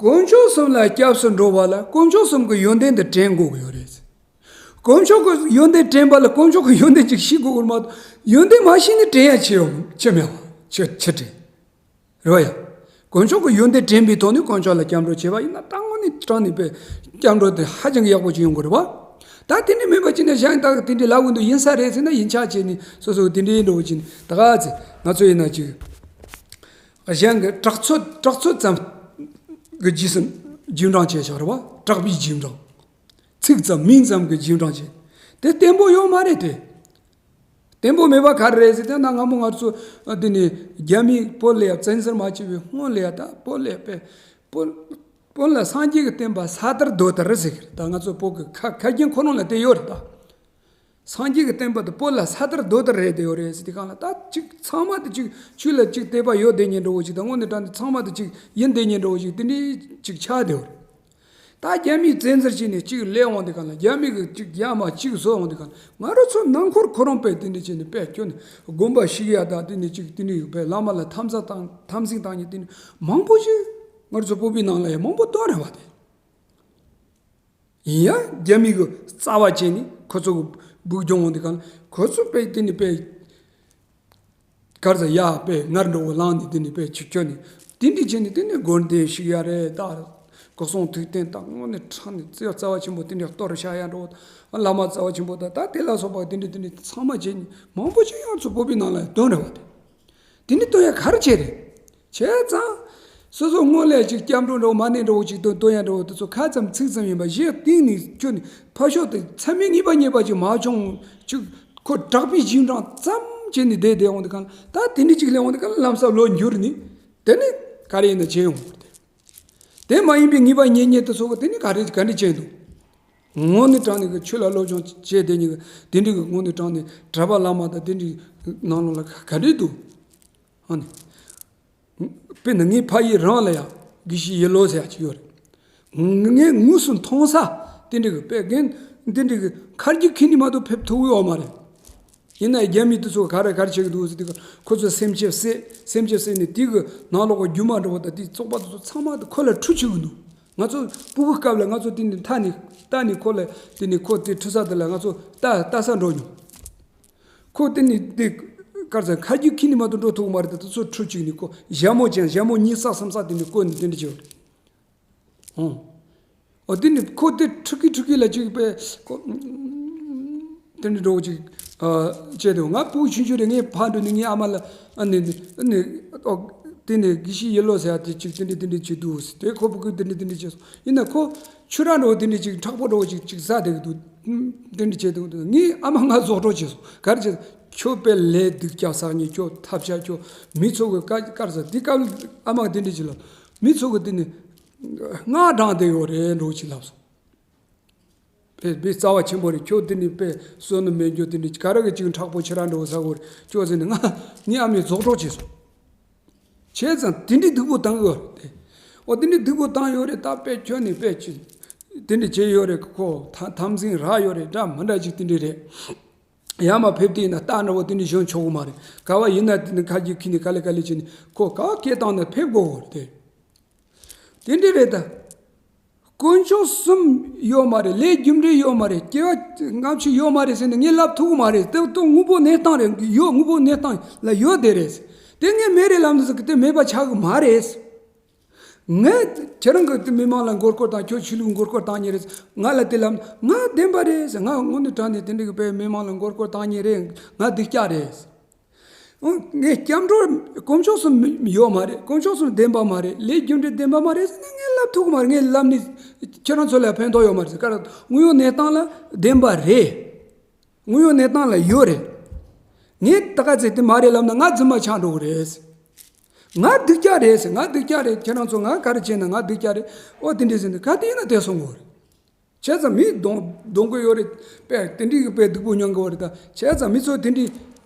དཀོན་མཆོག་གསུམ་ལ་སྐྱབས་སུ་འགྲོ་བ་ལ་དཀོན་མཆོག་གསུམ་གྱི་ཡོན་ཏན་དེ་དྲན་དགོས་ཀྱི་ཡོད་རེད། དཀོན་མཆོག་གི་ཡོན་ཏན་དྲན་པ་ལ་དཀོན་མཆོག་གི་ཡོན་ཏན་ཅིག་ཤེས་དགོས་ཀྱི་མ་གཏོགས་ཡོན་ཏན་མ་ཤེས་ནས་དྲན་ཡ་ཅི་ཡོད་ཅི་མེད་པ་ཅི་ཅི་དྲན། རེད་བ་ཡ། དཀོན་མཆོག་གི་ཡོན་ཏན་དྲན་པའི་ཐོག་ནས་དཀོན་མཆོག་ལ་སྐྱབས་འགྲོ་བྱས་པ་ཡིན་ན་ད་དངོས་གནས་དྲང་གནས་པའི་སྐྱབས་འགྲོ་དེ་ཧ་ཅང་གི་ཡག་པོ་ཅིག་ཡོང་གི་རེད་བ། ད་དེ་འདྲ་མིན་པ་ཅིག་ནས་གཞན་དག་གི་དེ་འདྲའི་ལབ་གི་འདུག་ཡིན་ས་རེད་ཟེར་ན་ཡིད་ཆེས་བྱས་ནས་སོ་སོ་གི་དེ་འདྲའི་འགྲོ་བ་ཅིག་ནས་ད་ག་ཚེ་ང་ཚོ་ཡིན་ན་ཅིག་གཞན་གྱི་གྲགས་ཚོད་གྲགས་ཚོད་ཙམ་གྱི་རྗེས་སུ་རྗེས་འབྲང་བྱས་བཞག་རེད་བ། གྲགས་པའི་རྗེས་འབྲང་། ཚིག་ཙམ་མིང་ཙམ་གྱི་རྗེས་འབྲང་བྱས། དེ་བརྟན་པོ་ཡོད་མ་རེད་དེ། བརྟན་པོ་མེད་པ་ག་རེ་རེད་ཟེར་ན་སྔ་མོ་ང་ཚོ་འདི་ནས་རྒྱ་མིས་བོད་ལ་ཡ་བཙན་འཛུལ་མ་བྱས་པའི་སྔོན་ལ་ཡ་ད་བོད་ལ་ཡ་པས་བོད་བོད་ལ་སངས་རྒྱས་ཀྱི་བསྟན་པ་ས་དར་རྡོ་དར་ཟེར་གི་རེད། ད་ང་ཚོ་བོད་ཀྱི་ཁ་ཁ་རྒྱུན་ཁོ་རང་ལ་དེ་ཡོད་རེད་ད། སངས་རྒྱས་ཀྱི་བསྟན་པ་དེ་བོད་ལ་ས་དར་རྡོ་དར་རེད་དེ་ཡོད་རེད་ཟེར་དེ་གང་ལ་ད་ཅིག་ཚང་མ་དེ་ཅིག་ཆོས་ལ་ཅིག་དད་པ་ཡོད་བསྡད་མཁན་འདྲ་བོ་ཅིག་དང་དངོས་གནས་དྲང་གནས་ཚང་མ་དེ་ཅིག་ཡིན་བསྡད་མཁན་འདྲ་བོ་ཅིག་དེ་འདྲའི་ཅིག་ཆགས་བསྡད་ཡོད་རེད། ད་རྒྱ་མིས་བཙན་འཛུལ་བྱས་ནས་ཅིག་སླེབས་འོང་དེ་གང་ལ་རྒྱ་མི་གི་ཅིག་རྒྱ་དམག་ཅིག་བཟོ་འོང་དེ་གང་ལ་ང་རང་ཚོ་ནང་ཁུལ་ཁོ་རང་དཔེ་དེ་འདྲ་བྱས་ནས་དཔེ་སྐྱོ་ནས་དགོན་པ་བཤིག་ཡ་དང་དེ་འདྲ་ཅིག་དེ་འདྲ་དཔེ་བླ་མ་ལ་འཐབ་ས་བཏང་འཐབ་འཛིང་བཏང་མཁན་དེ་འདྲ་མང་པོ་ཞིག་ང་རང་ཚོ་བོད་པའི་ནང་ལ་ཡང་མང་པོ་བཏང་རེད་བ་དེ། ཡིན་ཡང་རྒྱ་མི་གི་རྩ་བ་བྱས་ནས་ཁོ་ཚོ་གི་སྦུག་སྦྱོང་འོང་དེ་གང་ཁོ་ཚོ་དཔེ་དེ་ནི་དཔེ་གར་ས་ཡ་དཔེ་ངར་འགྲོ་བོ་ལངས་ནས་དེ་ནི་དཔེ་ཆུ་སྐྱོ་ནས་དེ་འདྲ་བྱས་ནས་དེ་ནི་དགོན་སྡེ་བཤིག་ཡ་རེད་ད། གོ་སོང་ཐུག་བསྟན་དང་དངོས་གནས་དྲང་ནས་རྩ་བ་ཆེན་པོ་དེ་འདྲ་གཏོར་བཤག་ཡ་འགྲོ་བ་བླ་མ་རྩ་བ་ཆེན་པོ་དང་ད་དེ་ལ་སོགས་པ་དེ་འདྲ་དེ་འདྲ་ཚང་མ་བྱས་ནས་མང་པོ་ཅིག་ཡང་ཚོ་བོད་པའི་ནང་ལ་དོན་རེད་བ་དེ། དེ་ནི་དོན་ཡ་ག་རེ་བྱས་རེད། བྱས་ཙང་། སོ་སོ་སྔོན་ལ་ཅིག་སྐྱབས་འགྲོ་འདྲ་བོ་མ་ཎི་འདྲ་བོ་ཅིག་དོན་དོན་ཡ་འདྲ་བོ་དེ་ཚོ་ཁ་ཙམ་ཚིག་ཙམ་ཡིན་པ་གཞི་གཏིང་ནས་ཁྱོད་ནི་ཕ་ཤོག་དེ་མཚན་མོ་གཉིས་པ་གཉིས་པ་ཅིག་མ་བྱུང་ཅིག་ཁོ་དྲག་པའི་རྗེས་འབྲང་ཙམ་བྱས་ནས་བསྡད་བསྡད་འོང་དེ་གང་ད་དེ་འདྲ་ཅིག་སླེབས་འོང་དེ་གང་ལམ་སང་ལོ་འགྱུར་ནི་དེ་ནི་ག་རེ་ཡིན་ན་བྱས་ཡོང་དགོས་ཏེ། དེ་མ་ཡིན་པའི་ངེས་པ་རྙེད་མཁན་དེ་ཚོ་གི་དེ་ནི་ག་རེ་ག་འདྲ་བྱས་འདུག་དངོས་གནས་དྲང་གནས་ཀྱི་ཆོས་ལ་སློབ་སྦྱོང་བྱས་བསྡད་མཁན་གྱི་དེ་འདྲ་གི་དངོས་གནས་དྲང་གནས་གྲྭ་པ་བླ་མ་དང་དེ་འདྲའི་ནང་ལོགས་ལ་ག་འདྲ་འདུག་ཨ་ནི། དཔེར་ན་ངའི་ཕ་ཡུལ་རང་ལ་ཡང་དགེ་བཤེས་ཡེ་ལོ་ཟེར་ཡ་ཅིག་ཡོད་རེད། ངས་དངོས་སུ་མཐོང་ས་དེ་འདྲ་གི་དཔེ་རྒན་དེ་འདྲ་གི་ཁ་རྒྱུག་ཁྱེར་ནས་མ་གཏོགས་ཕེབས་ཐུབ་ཡོད་མ་རེད། ཡིན་ན་རྒྱ་མི་དེ་ཚོ་ག་རེ་ག་རེ་བྱེད་ཀྱི་འདུག་ཟེར་དུས་ཁོ་ཚོས་སེམས་ཅན་བསད་སེམས་ཅན་བསད་ནས་དེ་གི་ནང་ལོགས་ཀྱི་རྒྱུ་མ་འདྲ་བོ་དང་དེ་བཙོག་པ་དེ་ཚོ་ཚང་མ་དེ་ཁོ་ལ་འཁྲུ་བཅུག་གི་འདུག་ང་ཚོ་སྤུ་གུ་སྐབས་ལ་ང་ཚོ་དེ་ནས་མཐའ་ནས་ལྟ་ནས་ཁོ་ལ་དེ་ནས་ཁོ་དེ་འཁྲུ་ས་དེ་ལ་ང་ཚོ་ལྟ་ལྟ་ས་འགྲོ་མྱོང་། ཁོ་དེ་ནི་དེ་གར་ས་ཁ་རྒྱུག་ཁྱེར་ནས་མ་གཏོགས་འགྲོ་ཐུབ་མ་རེད་དེ་དེ་ཚོ་འཁྲུ་བཅུག་ནས་ཁོ་ཞྭ་མོ་ཅན་ཞྭ་མོ་གཉིས་བསགས་སམ་བསགས་དེ་ནི་བཀོལ་ནས་དེ་འདྲ་བྱེད་པ་རེད། ཨོ། ཨོ་དེ་ནི་ཁོ་དེ་འཁྲུ་གི་འཁྲུ་གི་ལ་ཅིག་པས་ཁོ་དེ་འདྲ་འགྲོ་ཅིག་བྱས་དུས་ང་སྤུ་གུ་ཆུང་ཆུང་རེད། ངའི་ཕ་འགྲོ་ནི་ངའི་ཨ་མ་ལ་ཨ་ནི་ཨ་ནི་ཨོ་དེ་ནི་དགེ་བཤེས་ཡེ་ལོ་ཟེར་ཡ་དེ་ཅིག་དེ་འདྲ་དེ་འདྲ་བྱེད་འདུག་ཟེར་དེ་ཁོ་སྤུ་གུ་དེ་འདྲ་དེ་འདྲ་བྱས་སོང་ཡིན་ན་ཁོ། ཆུ་ར་འགྲོ་དེ་འདྲ་ཅིག་མཁྲེགས་པོ་འགྲོ་ཅིག་ཅིག་ཟ་དེ་གི་འདུག་དེ་འདྲ་བྱེད་དུ་འདུག་ངས་ཨ་མ་ང་ཟོག་འགྲོ་བྱས་སོང་ག་རེ་བྱས་ཁྱོད་དཔེ་ལས་སྡུག་ཅག་བསགས་ཉེ་ཁྱོད་ཐབས་ཆག་ཁྱོད་མི་ཚོ་གི་ཀ་ཀར་ཟ་དེ་སྐབས་ཨ་མ་གི་དེ་འདྲ་ཅིག་ལབ་མི་ཚོ་གི་དེ་ནི་སྔགས་བགྲངས་དེ་ཡོད་རེད་འགྲོ་ཅིག་ལབ་སོང་། དཔེ་དཔེ་རྩ་བ་ཆེན་པོ་རེད་ཁྱོད་དེ་ནི་དཔེ་བསོད་ནམས་མེད་རྒྱུ་དེ་འདྲ་ག་རེ་གི་ཅིག་མཁྲེགས་པོ་ཆུ་ར་འགྲོ་ཟ་གོ་རེད་ཁྱོད་ཟེར་ནས་ང་ངའི་ཨ་མས་ཟོག་འགྲོ་བྱས་སོང་། བྱས་ཙང་དེ་འདྲའི་སྡུག་པོ་བཏང་ཡོད་རེད་དེ། འོ་དེ་འདྲའི་སྡུག་པོ་བཏང་ཡོད་རེད་ད་དཔེ་ཁྱོད་ནི་དཔེ་ཅི། དེ་འདྲ་བྱས་ཡོད་རེད་ཁོ་ཐ་འཐབ་འཛིང་རག་ཡོད་རེད་འདྲ་མི་འདྲ་ཅིག་དེ་འདྲ་རེད། ཡར་མར་ཕེབས་དུས་ན་རྟ་འདྲ་བོ་དེ་འདྲ་བཞོན་ཆོག་གི་མ་རེད་ག་བ་ཡིན་ན་དེ་འདྲ་ཁ་རྒྱུག་ཁྱེར་ནས་ག་ལེ་ག་ལེ་བྱས་ནས་ཁོ་ག་བ་སྐད་བཏང་ན་ཕེབས་དགོས་རེད་དེ། དེ་འདྲ་རེད་ད། དཀོན་མཆོག་གསུམ་ཡོད་མ་རེད། ལས་རྒྱུ་འབྲས་ཡོད་མ་རེད། སྐྱེ་བ་སྔ་ཕྱི་ཡོད་མ་རེད་ཟེར་ནས་ངས་ལབ་ཐུབ་ཀྱི་མ་རེད། དེ་ལྟོ་དངོས་པོ་གནས་སྟངས་རེད་ཡོད་དངོས་པོ་གནས་སྟངས་ལ་ཡོད་དེ་རེད། དེ་ངས་མེད་རེད་ལབ་ན་ཟེར་གི་དེ་མེད་པ་ཆགས་ཀྱི་མ་རེད། ངས་ཁྱེད་རང་གི་དེ་མི་མང་ལ་མགོ་སྐོར་དང་ཁྱོད་ཆོས་ལུགས་མགོ་སྐོར་བཏང་ཉེ་རེད། ང་ལ་དེ་ལབ་ང་བདེན་པ་རེད་ཟེར། ང་དངོས་གནས་དྲང་ནས་དེ་འདྲ་གི་དཔེ་མི་མང་ལ་མགོ་སྐོར་བཏང་ཉེ་རེད། ང་སྡུག་ཅག་རེད། ངས་སྐྱབས་འགྲོ་དཀོན་མཆོག་གསུམ་ཡོད་མ་རེད། དཀོན་མཆོག་གསུམ་བདེན་པ་མ་རེད། ལས་རྒྱུ་འབྲས་བདེན་པ་མ་རེད་ཟེར་ན་ངས་ལབ་ཐུབ་ཀྱི་མ་རེད། ངས་ལབ་ནས་ཁྱེད་རང་ཚོ་ལ་ཕན་ཐོགས་ཡོད་མ་རེད་ཟེར་ག་རེ་དངོས་ཡོད་གནས་སྟངས་ལ་བདེན་པ་རེད། དངོས་ཡོད་གནས་སྟངས་ལ་ཡོད་རེད། ངས་ད་ག་ཚེ་དེ་མ་རེད་ལབ་ན་ང་རྫུན་མ་ཆགས་འགྲོ་གི་རེད། ང་སྡུག་ཅག་རེད་ཟེར། ང་སྡུག་ཅག་རེད། ཁྱེད་རང་ཚོ་ང་ག་རེ་བྱས་ན་ང་སྡུག་ཅག་རེད། ཨོ་དེ་འདྲས་ཟེར་ནས་ག་དེ་ཡིན་ན་དེ་གསུང་གི་རེད། བྱས་ཙང་མི་གདོང་གདོང་གི་ཡོད་རེད། དཔེ་དེ་འདྲའི་དཔེ་སྡུག་པོ་མྱོང་གི་ཡོད་རེད་ད། བྱས་ཙང་མི་ཚོ་དེ་འདྲའི་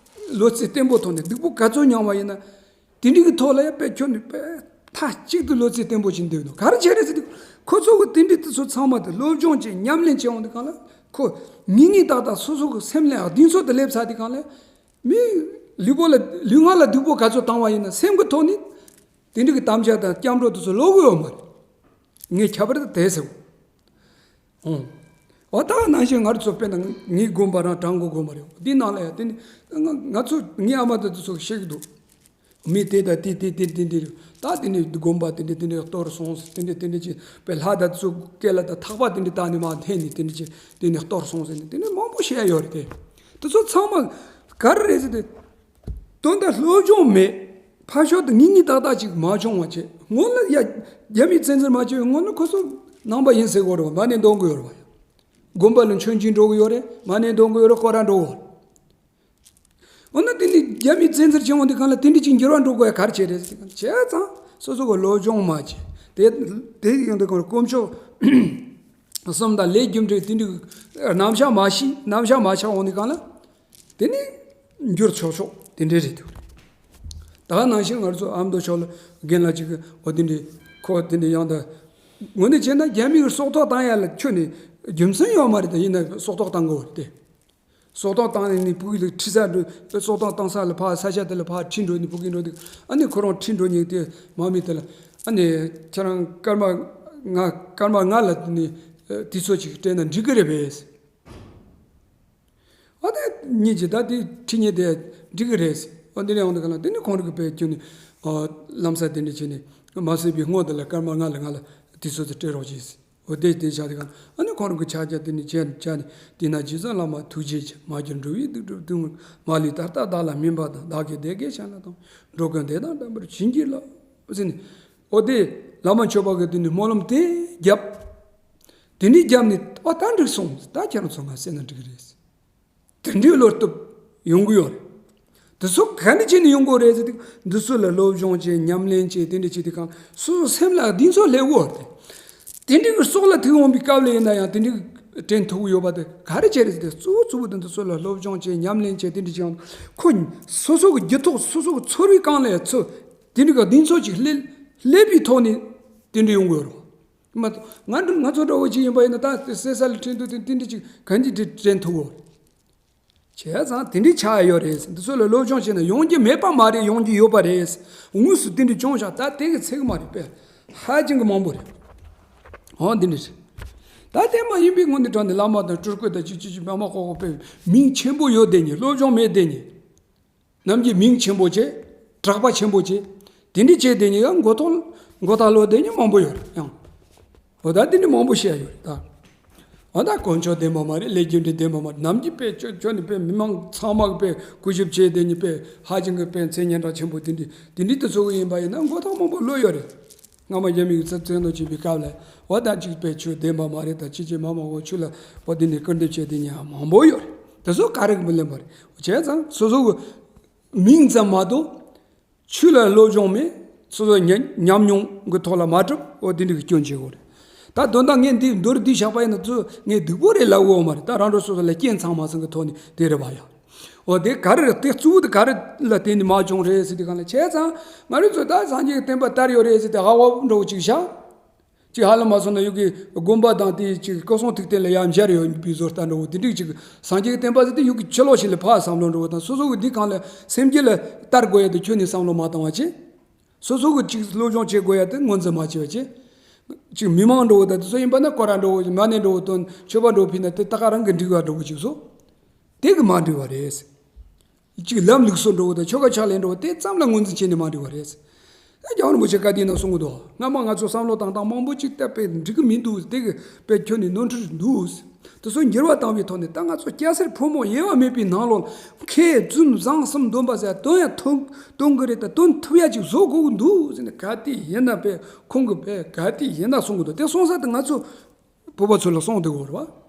ལོ་ཚད་བརྟན་པོ་ཐོག་ནས་སྡུག་པོ་ག་ཚོད་མྱོང་བ་ཡིན་ན། དེ་འདྲའི་གི་ཐོག་ལ་ཡང་དཔེ་ཁྱོན་ནས་དཔེ་མཐའ་གཅིག་ཏུ་ལོ་ཚད་བརྟན་པོ་ཞིག་འདུག་ནོ་ག་རེ་བྱས་རེད་ཟེར་དུས་ཁོ་ཚོ་གི་དེ་འདྲའི་དེ་ཚོ་ཚང་མ་དེ་སློབ་སྦྱོང་བྱས་ཉམས་ལེན་བྱས་འོང་དུས་གང་ལ་ཁོ་ཉིན་ཉིན་ཏག་ཏག་སོ་སོ་གི་སེམས་ལ་ཡང་གདེང་ཚོད་དུ་སླེབས་ཚར་དུས་གང་ལ་མི་ལུས་པོ་ལ་ལུས་ངག་ལ་སྡུག་པོ་ག་ཚོད་བཏང་བ་ཡིན་ན་སེམས་གི་ཐོག་ནས་དེ་འདྲའི་གི་དམ་བཅའ་དང་སྐྱབས་འགྲོ་དེ་ཚོ་ལོག་གི་ཡོད་མ་རེད། ངས་ཁྱད་པར་དུ་དེ་ཟེར། ཨོ། འོ་ད་ནང་བཞིན་ང་རང་ཚོ་དཔེར་ན་ངའི་དགོན་པ་རང་དྲང་དགོས་དགོས་མ་རེད། འདི་ནང་ལ་ཡང་དེ་ནི་ང་ང་ཚོ་ངའི་ཨ་མ་དང་དེ་ཚོ་བཤད་ཀྱི་འདུག་མི་དེ་དང་དེ་དེ་དེ་དེ་འདྲ་རེད། ད་དེ་ནི་དགོན་པ་དེ་འདྲ་དེ་འདྲ་གཏོར་སོང་ཟེར། དེ་འདྲ་དེ་འདྲ་ཅིག་དཔེ་ལྷ་དང་དེ་ཚོ་སྐེ་ལ་དང་ཐག་པ་དེ་འདྲ་བཏགས་ནས་མར་འཐེན་ནས་དེ་འདྲ་ཅིག་དེ་ནི་གཏོར་སོང་ཟེར་ནས་དེ་ནི་མང་པོ་བཤད་ཡ་ཡོད་རེད་དེ། དེ་ཚོ་ཚང་མ་ག་རེ་རེད་ཟེར་དུས། དོན་དག་སློབ་སྦྱོང་མེད། ཕར་ཕྱོགས་དུ་ཉིན་ཉིན་ཏག་ཏག་ཅིག་མ་བྱུང་བ་བྱས། སྔོན་ལ་ཡ་རྒྱ་མིས་བཙན་འཛུལ་མ་བྱས་པའི་སྔོན་ལ་ཁོ་ཚོ་ནང་པ་ཡིན་ཟེར་གི་ཡོད་རེད་བ། མ་ཎི་འདོན་གི་ཡོད་རེད་བ། དགོན་པ་ལ་མཆོད་མཇལ་འགྲོ་གི་ཡོད་རེད། མ་ཎི་འདོན་གི་ཡོད་རེད། སྐོར་ར་འགྲོ་གི་ཡོད་རེད། འོ་ན་དེ་ནི་རྒྱ་མིས་བཙན་འཛུལ་བྱས་འོང་དུས་གང་ལ་དེ་འདྲ་ཅིག་འགྱུར་བ་འགྲོ་དགོས་ཡ་ག་རེ་བྱས་རེད་ཟེར་དུས་གང་བྱས་ཙང་སོ་སོ་གི་སློབ་སྦྱོང་མ་བྱས། དེ་དེ་ཡོང་དུས་གང་ལ་དཀོན་མཆོག་གསུམ་དང་ལས་རྒྱུ་འབྲས་དེ་འདྲའི་རྣམ་གཞག་མ་ཤེས། རྣམ་གཞག་མ་ཆགས་འོང་ནི་གང་ལ། དེ་ནི་འགྱུར་ཆོག་ཆོག་དེ་འདྲའི་རེད་འདུག་ད་ནང་བཞིན་ང་ཚོ་ཨ་མདོ་ཕྱོགས་ལ་རྒན་ལགས་ཅིག་གིས་འོ་དེ་འདྲའི་ཁོ་དེ་འདྲའི་ཡང་ད་ངོ་ནས་བྱས་ན་རྒྱ་མིའི་སྲོག་ཐོག་བཏང་ཡ་ལ་ཁྱོན་ནས་རྒྱུ་མཚན་ཡོད་མ་རེད། ད་ཡིན་ན་སྲོག་ཐོག་བཏང་དགོས་རེད་དེ། སྲོག་ཐོག་བཏང་ནས་ནི་ཕྲུ་གུ་ལ་ཁྲིད་ས་འགྲོ། སྲོག་ཐོག་བཏང་ས་ལ་ཕར་ས་ཆ་དེ་ལ་ཕར་ཁྲིད་འགྲོ་ནི་ཕྲུ་གུ་འགྲོ་དུས་ཨ་ནི་ཁོ་རང་ཁྲིད་འགྲོ་ཉེན་དེ་མ་མི་དེ་ལ་ཨ་ནི་ཁྱེད་རང་སྐར་མ་ལྔ་སྐར་མ་ལྔ་ལ་ནི་དུས་ཚོད་ཅིག་སྤྲད་ན་འགྲིག་གི་རེད་པས། ཨ་ནི་ཉིན་གཅིག་ད་དེ་ཁྲིད་ཉེན་དེ་འགྲིག་གི་རེད། ཨ་དེ་ནས་ཡོང་དུས་ག་ལ་དེ་ནི་ཁོང་རང་གི་དཔེ་ཁྱོན་ནས་ལམ་སང་དེ་འདྲ་བྱས་ནས་མ་བཟོད་པའི་སྔོན་དེ་ལ་སྐར་མ་ལྔ་ལ་ང་ལ་དུས་ཚོད་དེ་སྤྲད་རོགས་གྱིས། འོ་དེ་དེ་བྱ་དེ་གང་ཨ་ནི་ཁོང་རང་གི་ཕྱག་རྒྱ་དེ་ནི་བྱས་བྱས་ནས་དེ་ན་རྗེ་བཙུན་བླ་མ་ཐུགས་རྗེ་ཆེ། མ་གྱུར་འགྲོ་བའི་སྡིག་སྒྲིབ་ཐུན་མོང་མ་ལུས་ད་ལྟ་བདག་ལ་སྨིན་པ་དང་། བདག་གི་བདེ་དགེ་གཞན་ལ་གཏོང་། འགྲོ་ཀུན་བདེ་དང་ལྡན་པར་བྱིན་གྱིས་རློབས་ཟེར་ནས། འོ་དེ་བླ་མ་མཆོད་པ་གི་དེ་ནི་སྨོན་ལམ་དེ་བརྒྱབ། དེ་ནི་བརྒྱབ་ནས་ཨ་ད་འགྲིག་སོང་། ད་ཁྱེད་རང་ཚོ་ང་བསད་ན་འགྲིག་གི་རེད། དེ་འདྲའི་བློ་སྟོབས་ཡོང་གི་ཡོད་རེད། འདི་ཚོ་ག་ནས་བྱས་ནས་ཡོང་གི་རེད་ཟེར་དུས་འདི་ཚོ་ལ་སློབ་སྦྱོང་བྱས། ཉམས་ལེན་བྱས། དེ་འདྲ་བྱས་དུས་གང་སོ་སོ་སེམས་ལ་གདེང་ཚོད་སླེབས་ཡོད་རེད། དེ་འདྲའི་གི་སྲོག་ལ་ཐུག་འོང་པའི་སྐབས་ལ་ཡིན་ན་ཡང་དེ་འདྲའི་དྲན་ཐུབ་ཡོད་པ་དེ་ག་རེ་བྱས་རེད་ཟེར་དུས་གཙོ་བོ་གཙོ་བོ་དེ་འདི་ཚོ་ལ་སློབ་སྦྱོང་བྱས། ཉམས་ལེན་བྱས། དེ་འདྲ་བྱས་ཡང་ཁོ་སོ་སོ་གི་རྒྱུ་ཐོག་སོ་སོ་གི་ཚོར་བའི་སྒང་ལ་ཡང་ཚོ་དེ་འདྲའི་གི་གདེང་ཚོད་ཅིག་སླེབས་སླེབས་པའི་ཐོག་ནས་དེ་འདྲ་ཡོང་གི་ཡོད་རེད། མ་གཏོགས་ང་འདྲ་ང་ཚོ་འདྲ་བོ་ཅིག་ཡིན་པ་ཡིན་ན་ད་བསད་ས་ལ་ཁྲིད་འདུག་དེ་དེ་འདྲ་ཅིག་ག་འདྲ་དྲན་ཐུབ་བོ། བྱས་ཙང་དེ་འདྲ་ཆགས་ཡོད་རེད། འདི་ཚོ་ལ་སློབ་སྦྱོང་བྱས་ན་ཡོང་རྒྱུ་མེད་པ་མ་རེད། ཡོང་རྒྱུ་ཡོད་པ་རེད། དངོས་སུ་དེ་འདྲ་བྱུང་ཤག་ད་དེ་གི་ཚད་གི་མ་རེད་པས། ཧ་ཅང་གི་མང་པོ་རེད། འོ་འདི་འདྲ་རེད། ད་དེ་མ་ཡིན་པའི་ངོ་ནས་དྲང་ནས་བླ་མ་དང་སྤྲུལ་སྐུ་དང་ཅི་ཅི་ཅི་མ་མ་ཁོག་ཁོག་པས་མིང་ཆེན་པོ་ཡོད་དེ་ཉིད་སློབ་སྦྱོང་མེད་དེ་ཉིད། ནམ་གྱི་མིང་ཆེན་པོ་བྱས། གྲགས་པ་ཆེན་པོ་བྱས། དེ་འདྲ་བྱས་དེ་ཉིད་ཡང་མགོ་ཐོག་མགོ་ཐག་ལོག་དེ་ཉིད་མང་པོ་ཡོད་རེད་ཡང་། འོ་ད་དེ་འདྲ་མང་པོ་བཤད་ཡོད་རེད་ད། འོ་ད་དཀོན་མཆོག་བདེན་པ་མ་རེད། ལས་རྒྱུ་འབྲས་བདེན་པ་མ་རེད། ནམ་གྱི་དཔེ་ཁྱོད་ཁྱོད་ནི་དཔེ་མི་མང་ཚང་མ་གི་དཔེ་བཀུར་ཞིབ་བྱས་དེ་ཉིད་དཔེ་ཧ་ཅང་གི་དཔེ་མཚན་སྙན་གྲགས་ཆེན་པོ་དེ་འདྲ་དེ་འདྲ་དུ་ཚོགས་ཡིན་པ་ཡིན་ན་མགོ་ཐག་མང་པོ་ལོག་ཡོད་རེད། སྔ་མ་རྒྱ་མི་གི་ཚབ་བཙན་ནོ་བྱེད་པའི་སྐབས་ལ་འོ་ད་ཅིག་དཔེ་ཆོས་བདེན་པ་མ་རེད། ད་ཅི་ཅི་མ་མ་འོ་ཆོས་ལ་འོ་དེ་ནས་སྐུར་འདེབས་བྱས་དེ་ཉིད་མང་པོ་ཡོད་རེད། དེ་ཚོ་ག་རེ་གི་མི་ལེན་པ་རེད། བྱས་ཙང་སོ་སོ་གི་མིང་ཙམ་མ་གཏོགས་ཆོས་ལ་སློབ་སྦྱོང་མེད། སོ་སོ་ཉ་ཉམས་མྱོང་གི་ཐོག་ལ་མ་གྲུབ། འོ་དེ་འདྲ་གི་སྐྱོན་བྱེད་དགོས་རེད། ད་དོན་དག་ངས་འདི་མདོར་བསྡུས་བཞག་པ་ཡིན་ན་ཚོ་ངས་སྡུག་པོ་རེད་ལབ་འོ་མ་རེད། ད་རང་རང་སོ་སོ་ལ་རྐྱེན་ཚང་མ་ཚང་གི་ཐོག་ནས་དེ་རེད་པ་ཡ། འོ་དེ་ག་རེ་རེད། དེ་གཙོ་བོ་དེ་ག་རེ་ལ་བརྟེན་ནས་མ་བྱུང་རེད་ཟེར་དུས་གང་ལ་བྱས་ཙང་ང་རང་ཚོ་ད་སངས་རྒྱས་ཀྱི་བསྟན་པ་དར་ཡོད་རེད་ཟེར་ཏེ་ཧ་བ་འདྲ་བོ་ཅིག་བཞག་ཅིག་ཧ་ལམ་མ་སོང་ན་ཡུལ་གྱི་དགོན་པ་དང་དེ་ཅིག་སྐུ་གསུང་ཐུགས་རྟེན་ལ་ཡར་འབྱར་ཡོད་པའི་བཟོ་ལྟ་འདྲ་བོ་དེ་འདྲ་ཅིག་སངས་རྒྱས་ཀྱི་བསྟན་པ་ཟེར་དུས་ཡུལ་གྱི་ཕྱི་ལོགས་ཤིག་ལ་ཕར་བསམ་བློ་འདྲ་བོ་དང་སོ་སོ་གི་འདི་གང་ལ་སེམས་རྒྱུད་ལ་དར་དགོས་ཡ་དེ་ཁྱོན་ནས་བསམ་བློ་མ་བཏང་བ་བྱས། སོ་སོ་གི་ཅིག་སློབ་སྦྱོང་བྱེད་དགོས་ཡ་དེ་ངོས་འཛིན་མ་བྱས་པ་བྱས། ཅིག་མི་མང་འདྲ་བོ་དང་དེ་ཚོ་ཡིན་པ་ན་སྐོར་ར་འདྲ་བོ་མ་ཎི་འདྲ་བོ་དང་མཆོད་པ་འདྲ་བོ་ཕུལ་ན་དེ་ད་ག་རང་གི་འགྲིག་པ་འདྲ་བོ་ཅིག་བཟོ། དེ་གི་མ་འགྲིག་པ་རེད། གཅིག་ལམ་ལུགས་སྲོལ་འདྲ་བོ་དང་ཆོ་ག་ཕྱག་ལེན་འདྲ་བོ་དེ་ཙམ་ལ་ངོས་འཛིན་བྱས་ནས་མ་འགྲིག་པ་རེད། ད་རྒྱལ་བ་རིན་པོ་ཆེ་བཀའ་དེ་ན་གསུང་གི་འདུག་སྔ་མ་ང་ཚོ་བསམ་བློ་བཏང་སྟངས་མང་པོ་ཅིག་བལྟས་པས་འགྲིག་གི་མི་འདུག་དེ་གི་དཔེ་ཁྱོན་ནས་ནོར་འཁྲུལ་འདུག་དེ་ཚོ་འགྱུར་བ་བཏང་བའི་ཐོག་ནས་ད་ང་ཚོ་སྐྱ་སེར་ཕོ་མོ་དབྱེ་བ་མེད་པའི་ནང་ལོགས་ཁེ་བཙུན་བཟང་གསུམ་སྡོམ་པ་ཟེར་དོན་ཡང་ཐུབ་དོན་གི་རེད། ད་དོན་ཐུབ་ཡ་ཅིག་བཟོ་དགོས་ཀྱི་འདུག་ཟེར་ནས་ག་དེ་ཡིན་ན་དཔེ་ཁོང་གི་དཔེ་ག་དེ་ཡིན་ན་གསུང་གི་འདུག་དེ་གསུང་ས་དེ་ང་ཚོ་བོད་པ་ཚོ་ལ་གསུང་བསྡད་ཡོད་རེད་བ།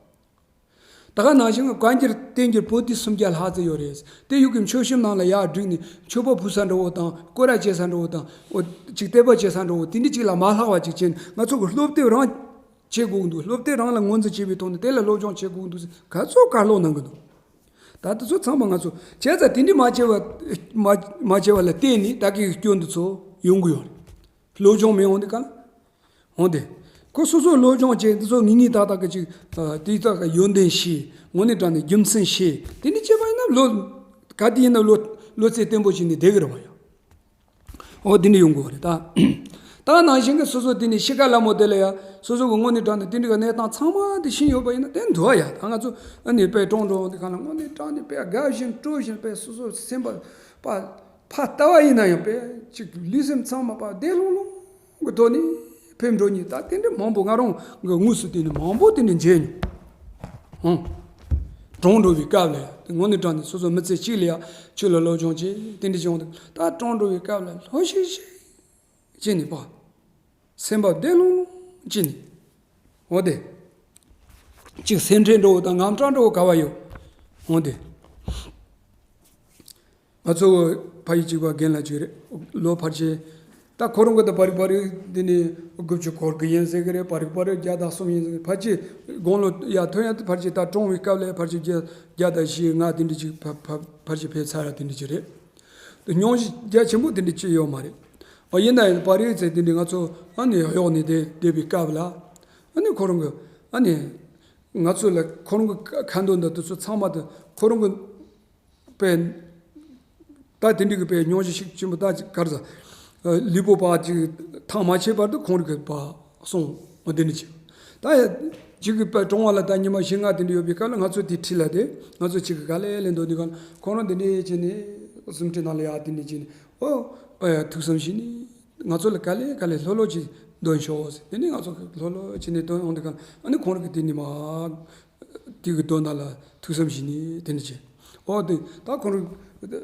ད་ག་ནང་བཞིན་བཀའ་འགྱུར་བསྟན་འགྱུར་པོ་ཏི་སུམ་བརྒྱ་ལྷག་ཙམ་ཡོད་རེད། དེ་ཡུལ་གྱི་མཆོད་གཤོམ་ནང་ལ་ཡར་བསྒྲིགས་ནས་མཆོད་པ་ཕུལ་ས་འདྲ་བོ་དང་སྐོར་ར་བྱེད་ས་འདྲ་བོ་དང་འོ་ཅིག་བསྟོད་པ་བྱེད་ས་འདྲ་བོ་དེ་འདྲ་ཅིག་ལ་མ་ལྷག་པ་ཅིག་བྱས་ནས་ང་ཚོ་གི་སློབ་དེབ་རང་བྱེད་དགོས་ཀྱི་འདུག་སློབ་དེབ་རང་ལ་ངོས་འཛིན་བྱེད་པའི་ཐོག་ནས་དེ་ལ་སློབ་སྦྱོང་བྱེད་དགོས་ཀྱི་འདུག་ཟེར་ག་ཚོད་ག་སློབ་གནང་གི་འདུག་ད་དེ་ཚོ་ཚང་མ་ང་ཚོ་བྱས་ཙང་དེ་འདྲ་མ་བྱས་པ་མ་མ་བྱས་པ་ལ་བརྟེན་ནས་ད་གི་སྐྱོན་འདི་ཚོ་ཡོང་གི་ཡོད་རེད། སློབ་སྦྱོང་མི་ཡོང་དུས་ག་ལ། འོང་དེ། ཁོ་སོ་སོ་སློབ་སྦྱོང་བྱས་འདི་ཚོ་ངེས་ངེས་ཏག་ཏག་གི་ཅིག་དེའི་ཐོག་གི་ཡོན་ཏན་ཤེས། དངོས་གནས་དྲང་གནས་རྒྱུ་མཚན་ཤེས། དེ་འདྲ་བྱས་པ་ཡིན་ན་བློ། ག་དུས་ཡིན་ན་བློ་བློ་རྩེ་བརྟན་པོ་བྱས་ནས་བསྡད་ཀྱི་རེད་བ་ཡ། འོ་དེ་འདྲ་ཡོང་དགོས་རེད་ད། ད་ནང་བཞིན་གྱི་སོ་སོ་དེ་ནས་ཤི་ཁ་ལ་མོ་དེ་ལ་ཡ་སོ་སོ་གི་དངོས་གནས་དྲང་གནས་དེ་འདྲ་གི་གནས་སྟངས་ཚང་མ་དེ་ཤེས་ཡོད་པ་ཡིན་ན་དེ་འདུག་ཡ། ད་ང་ཚོ་ཨ་ནི་དཔེ་གྲོངས་འགྲོ་འོང་དེ་ག་ལ་དངོས་གནས་དྲང་གནས་དཔེ་དགའ་བཞིན་སྤྲོ་བཞིན་དཔེ་སོ་སོ་སེམས་པ་པ་ཕ་ལྟ་བ་ཡིན་ན་ཡང་དཔེ་ཅིག་ལུས་སེམས་ཚང་མ་པ་བདེ་ལྷུང་ལྷུང་། གི་ཐོག་ནས་ཕེབས་འགྲོ་ཉིན་ད་དེ་འདྲ་མང་པོ་ང་རང་གི་དངོས་སུ་དེ་ནི་མང་པོ་དེ་ནི་མཇལ་མྱོང་། ཧང་། གྲོངས་འགྲོ་བའི་སྐབས་ལ་ཡང་དངོས་གནས་དྲང་གནས་སོ་སོ་མི་ཚེ་གཅིག་ལ་ཡང་ཆོས་ལ་སློབ་སྦྱོང་བྱས་དེ་འདྲ་བྱུང་འདུག་ད་གྲོངས་འགྲོ་བའི་སྐབས་ལ་ལྷོད་ཤིག་ཤིག་བྱས་ནས་པ། སེམས་པ་བདེ་ལྷུང་ལྷུང་བྱས་ནས། འོ་དེ། གཅིག་སེམས་ཁྲལ་འགྲོ་བ་དང་དངངས་སྐྲག་འགྲོ་བ་ག་བ་ཡོད། འོ་དེ། ང་ཚོ་ཕ་ཡུལ་གཅིག་པ་རྒན་ལགས་གཅིག་རེད། ལོ་ཕལ་ཆེར་ ད་ཁོ་རང་གི་ད་བར་རིག་བར་རིག་འདི་ནི་དགུ་བཅུ་གོ་དགུ་ཡིན་ཟེར་གི་རེད། བར་རིག་བར་རིག་བརྒྱ་དང་གསུམ་ཡིན་ཟེར་གི་རེད། ཕལ་ཆེར་དགུང་ལོ་ཡར་ཐོན་ཡ་དེ་ཕལ་ཆེར་ད་གྲོངས་པའི་སྐབས་ལ་ཕལ་ཆེར་བརྒྱ་བརྒྱ་དང་བཞི་ལྔ་དེ་འདྲ་ཅིག་ཕ་ཕ་ཕལ་ཆེར་ཕེབས་ཚར་ཡ་དེ་འདྲ་ཅིག་རེད། དེ་སྙུང་གཞི་རྒྱ་ཆེན་པོ་དེ་འདྲ་ཅིག་ཡོད་མ་རེད། ཨ་ཡིན་ན་ཡང་བར་རིག་ཚེ་དེ་འདྲ་ང་ཚོ་ཨ་ནི་གཡོག་ནས་བསྡད་བསྡད་པའི་སྐབས་ལ་ཨ་ནི་ཁོ་རང་གི་ཨ་ནི་ང་ཚོ་ལ་ཁོ་རང་གི་ཁ་འདོན་འདི་དེ་ཚོ་ཚང་མ་དེ་ཁོ་རང་གི་པའི་ད་དེ་འདྲ་གི་པའི་སྙུང་གཞི་ཤུགས་ཆེན་པོ་ད་ག་རེ་ཟ། ལུས་པོ་པ་ཅིག་ཐང་མ་ཆད་བར་དུ་ཁོང་རང་གི་པ་སོང་འདི་འདྲ་ཅིག་ད་ཅིག་གི་པའི་གྲོངས་པ་ལ་ད་ཉི་མ་བཞི་ལྔ་དེ་འདྲ་ཡོད་པའི་སྐབས་ལ་ང་ཚོ་དེ་འཁྲིས་ལ་དེ་ང་ཚོ་ཅིག་གི་ག་ལེ་ལེ་འདོན་དུས་གང་ཁོང་རང་འདི་འདྲ་བྱས་ནས་གཟིམ་ཁྲི་ནང་ལ་ཡ་དེ་འདྲ་བྱས་ནས་ཨོ་ཨོ་ཡ་ཐུགས་བསམ་བཞེས་ནས་ང་ཚོ་ལ་ག་ལེ་ག་ལེ་ལྷོད་ལྷོད་ཅིག་འདོན་ཤོག་ཟེར། དེ་ནས་ང་ཚོ་ལྷོད་ལྷོད་བྱས་ནས་འདོན་འོང་དུས་གང་ཨ་ནི་ཁོང་རང་གི་དེ་ཉི་མ། དེ་གི་དོན་དག་ལ་ཐུགས་བསམ་བཞེས་ནས་དེ་འདྲ་བྱས། ཨོ་དེ་ད་ཁོང་རང་ད་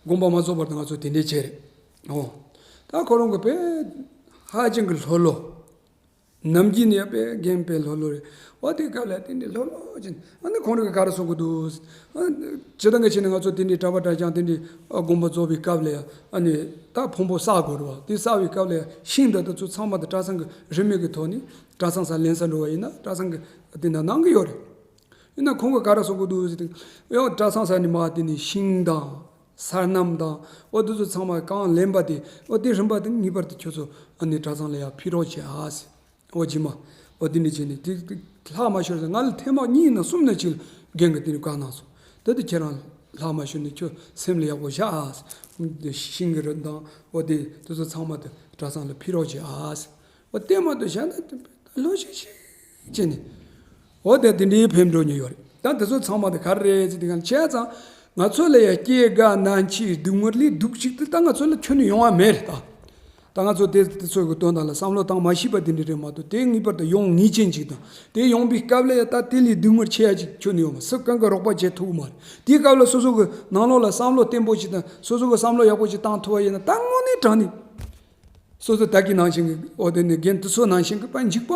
དགོངས་པ་མ་རྫོགས་བར་དུ་ང་ཚོ་དེ་འདྲ་བྱས་རེད། ཨོ་ད་ཁོ་རང་གི་དཔེ་ཧ་ཅང་གི་ལྷོད་ལྷོད། ནམ་རྒྱུན་ནས་དཔེ་རྒན་དཔེ་ལྷོད་ལྷོད་རེད། ཨོ་དེ་སྐབས་ལ་དེ་འདྲ་ལྷོད་ལྷོད་བྱས་ཨ་ནི་ཁོང་རང་གི་ག་རེ་གསུང་གི་འདུག་ཨ་སྤྱིར་བཏང་གི་ཆ་ནས་ང་ཚོ་དེ་འདྲའི་གྲྭ་པ་གྲྭ་རྐྱང་དེ་འདྲའི་དགོངས་པ་རྫོགས་པའི་སྐབས་ལ་ཡང་ཨ་ནི་ད་ཕུང་པོ་བསག་དགོས་རེད་བ། དེ་བསག་པའི་སྐབས་ལ་ཡང་ཤིང་འདི་དེ་ཚོ་ཚང་མ་དེ་གྲྭ་ཚང་གི་རིན་མེད་ཀྱི་ཐོག་ནས། གྲྭ་ཚང་སར་ལེན་ས་འགྲོ་བ་ཡིན་ན་གྲྭ་ཚང་གི་དེ་འདྲ་གནང་གི་ཡོད་རེད། ཡིན་ན་ཁོང་གིས་ག་རེ་གསུང་གི་འདུག་ཟེར་དུས་ཡང་གྲྭ་ཚང་སར་ནི་མ་དེ་ནི་ཤིང་དང་སོ་ནམ་དང་འོ་དེ་ཚོ་ཚང་མ་གང་ལེན་པ་དེ་འོ་དེ་རིམ་པ་དེ་ངེས་པར་དུ་ཁྱོད་ཚོ་ཨ་ནི་གྲྭ་ཚང་ལ་ཡང་ཕུལ་རོགས་བྱེད་ཨ་ཟེར། འོ་རྗེས་མ་འོ་དེ་ནི་བྱས་ནས་དེ་ལྷག་མ་ཤོར་ཟེར། ང་ལ་ཐེངས་མ་གཉིས་ན་གསུམ་ན་གཅིག་ལ་རྒན་གྱིས་དེ་ནི་བཀའ་གནང་སོང་། དེ་དེ་ཁྱེད་རང་ལྷག་མ་ཤོར་ནས་ཁྱོད་སེམས་ལ་ཡག་པོ་བཞག་ཨ་ཟེར། ཤིང་གི་རིགས་དང་འོ་དེ་དེ་ཚོ་ཚང་མ་དེ་གྲྭ་ཚང་ལ་ཕུལ་རོགས་བྱེད་ཨ་ཟེར། འོ་དེ་མ་གཏོགས་གཞན་དག་ལྷོད་ཤིག་ཤིག་བྱས་ནས། འོ་དེ་དེ་འདྲའི་ཕེབས་འགྲོ་མྱོང་ཡོད་རེད། ད་དེ་ཚོ་ཚང་མ་དེ་ག་རེ་རེད་ཟེར་དུས་གང་བྱས་ཙང་ང་ཚོ་ལ་ཡང་སྐྱེ་རྒ་ན་འཆིའི་སྡུག་བསྔལ་ལས་སྡུག་ཅིག་དེ་ད་ང་ཚོ་ལ་ཁྱོན་ནས་ཡོང་བ་མེད་རེད་ད། ད་ང་ཚོ་དེ་དེ་ཚོ་གི་དོན་དག་ལ་བསམ་བློ་བཏང་མ་ཤེས་པ་དེ་འདྲ་རེད་མ་གཏོགས་དེ་ངེས་པར་དུ་ཡོང་ངེས་ཅན་ཅིག་དང་། དེ་ཡོང་པའི་སྐབས་ལ་ཡང་ད་དེ་ལས་སྡུག་བསྔལ་ཆེ་ཡ་ཅིག་ཁྱོན་ནས་ཡོང་མ། སུ་གང་གི་རོགས་པ་བྱེད་ཐུབ་ཀྱི་མ་རེད། དེའི་སྐབས་ལ་སོ་སོ་གི་ནང་ལོགས་ལ་བསམ་བློ་བརྟན་པོ་ཞིག་དང་སོ་སོ་གི་བསམ་བློ་ཡག་པོ་ཞིག་བཏང་ཐུབ་པ་ཡིན་ན་ད་དངོས་གནས་དྲང་གནས། སོ་སོ་ད་གིན་ནང་བཞིན་གྱི་འོ་དེ་ནི་རྒན་དེ་ཚོ་ནང་བཞིན་གྱི་དཔེ་འཇིགས་པ་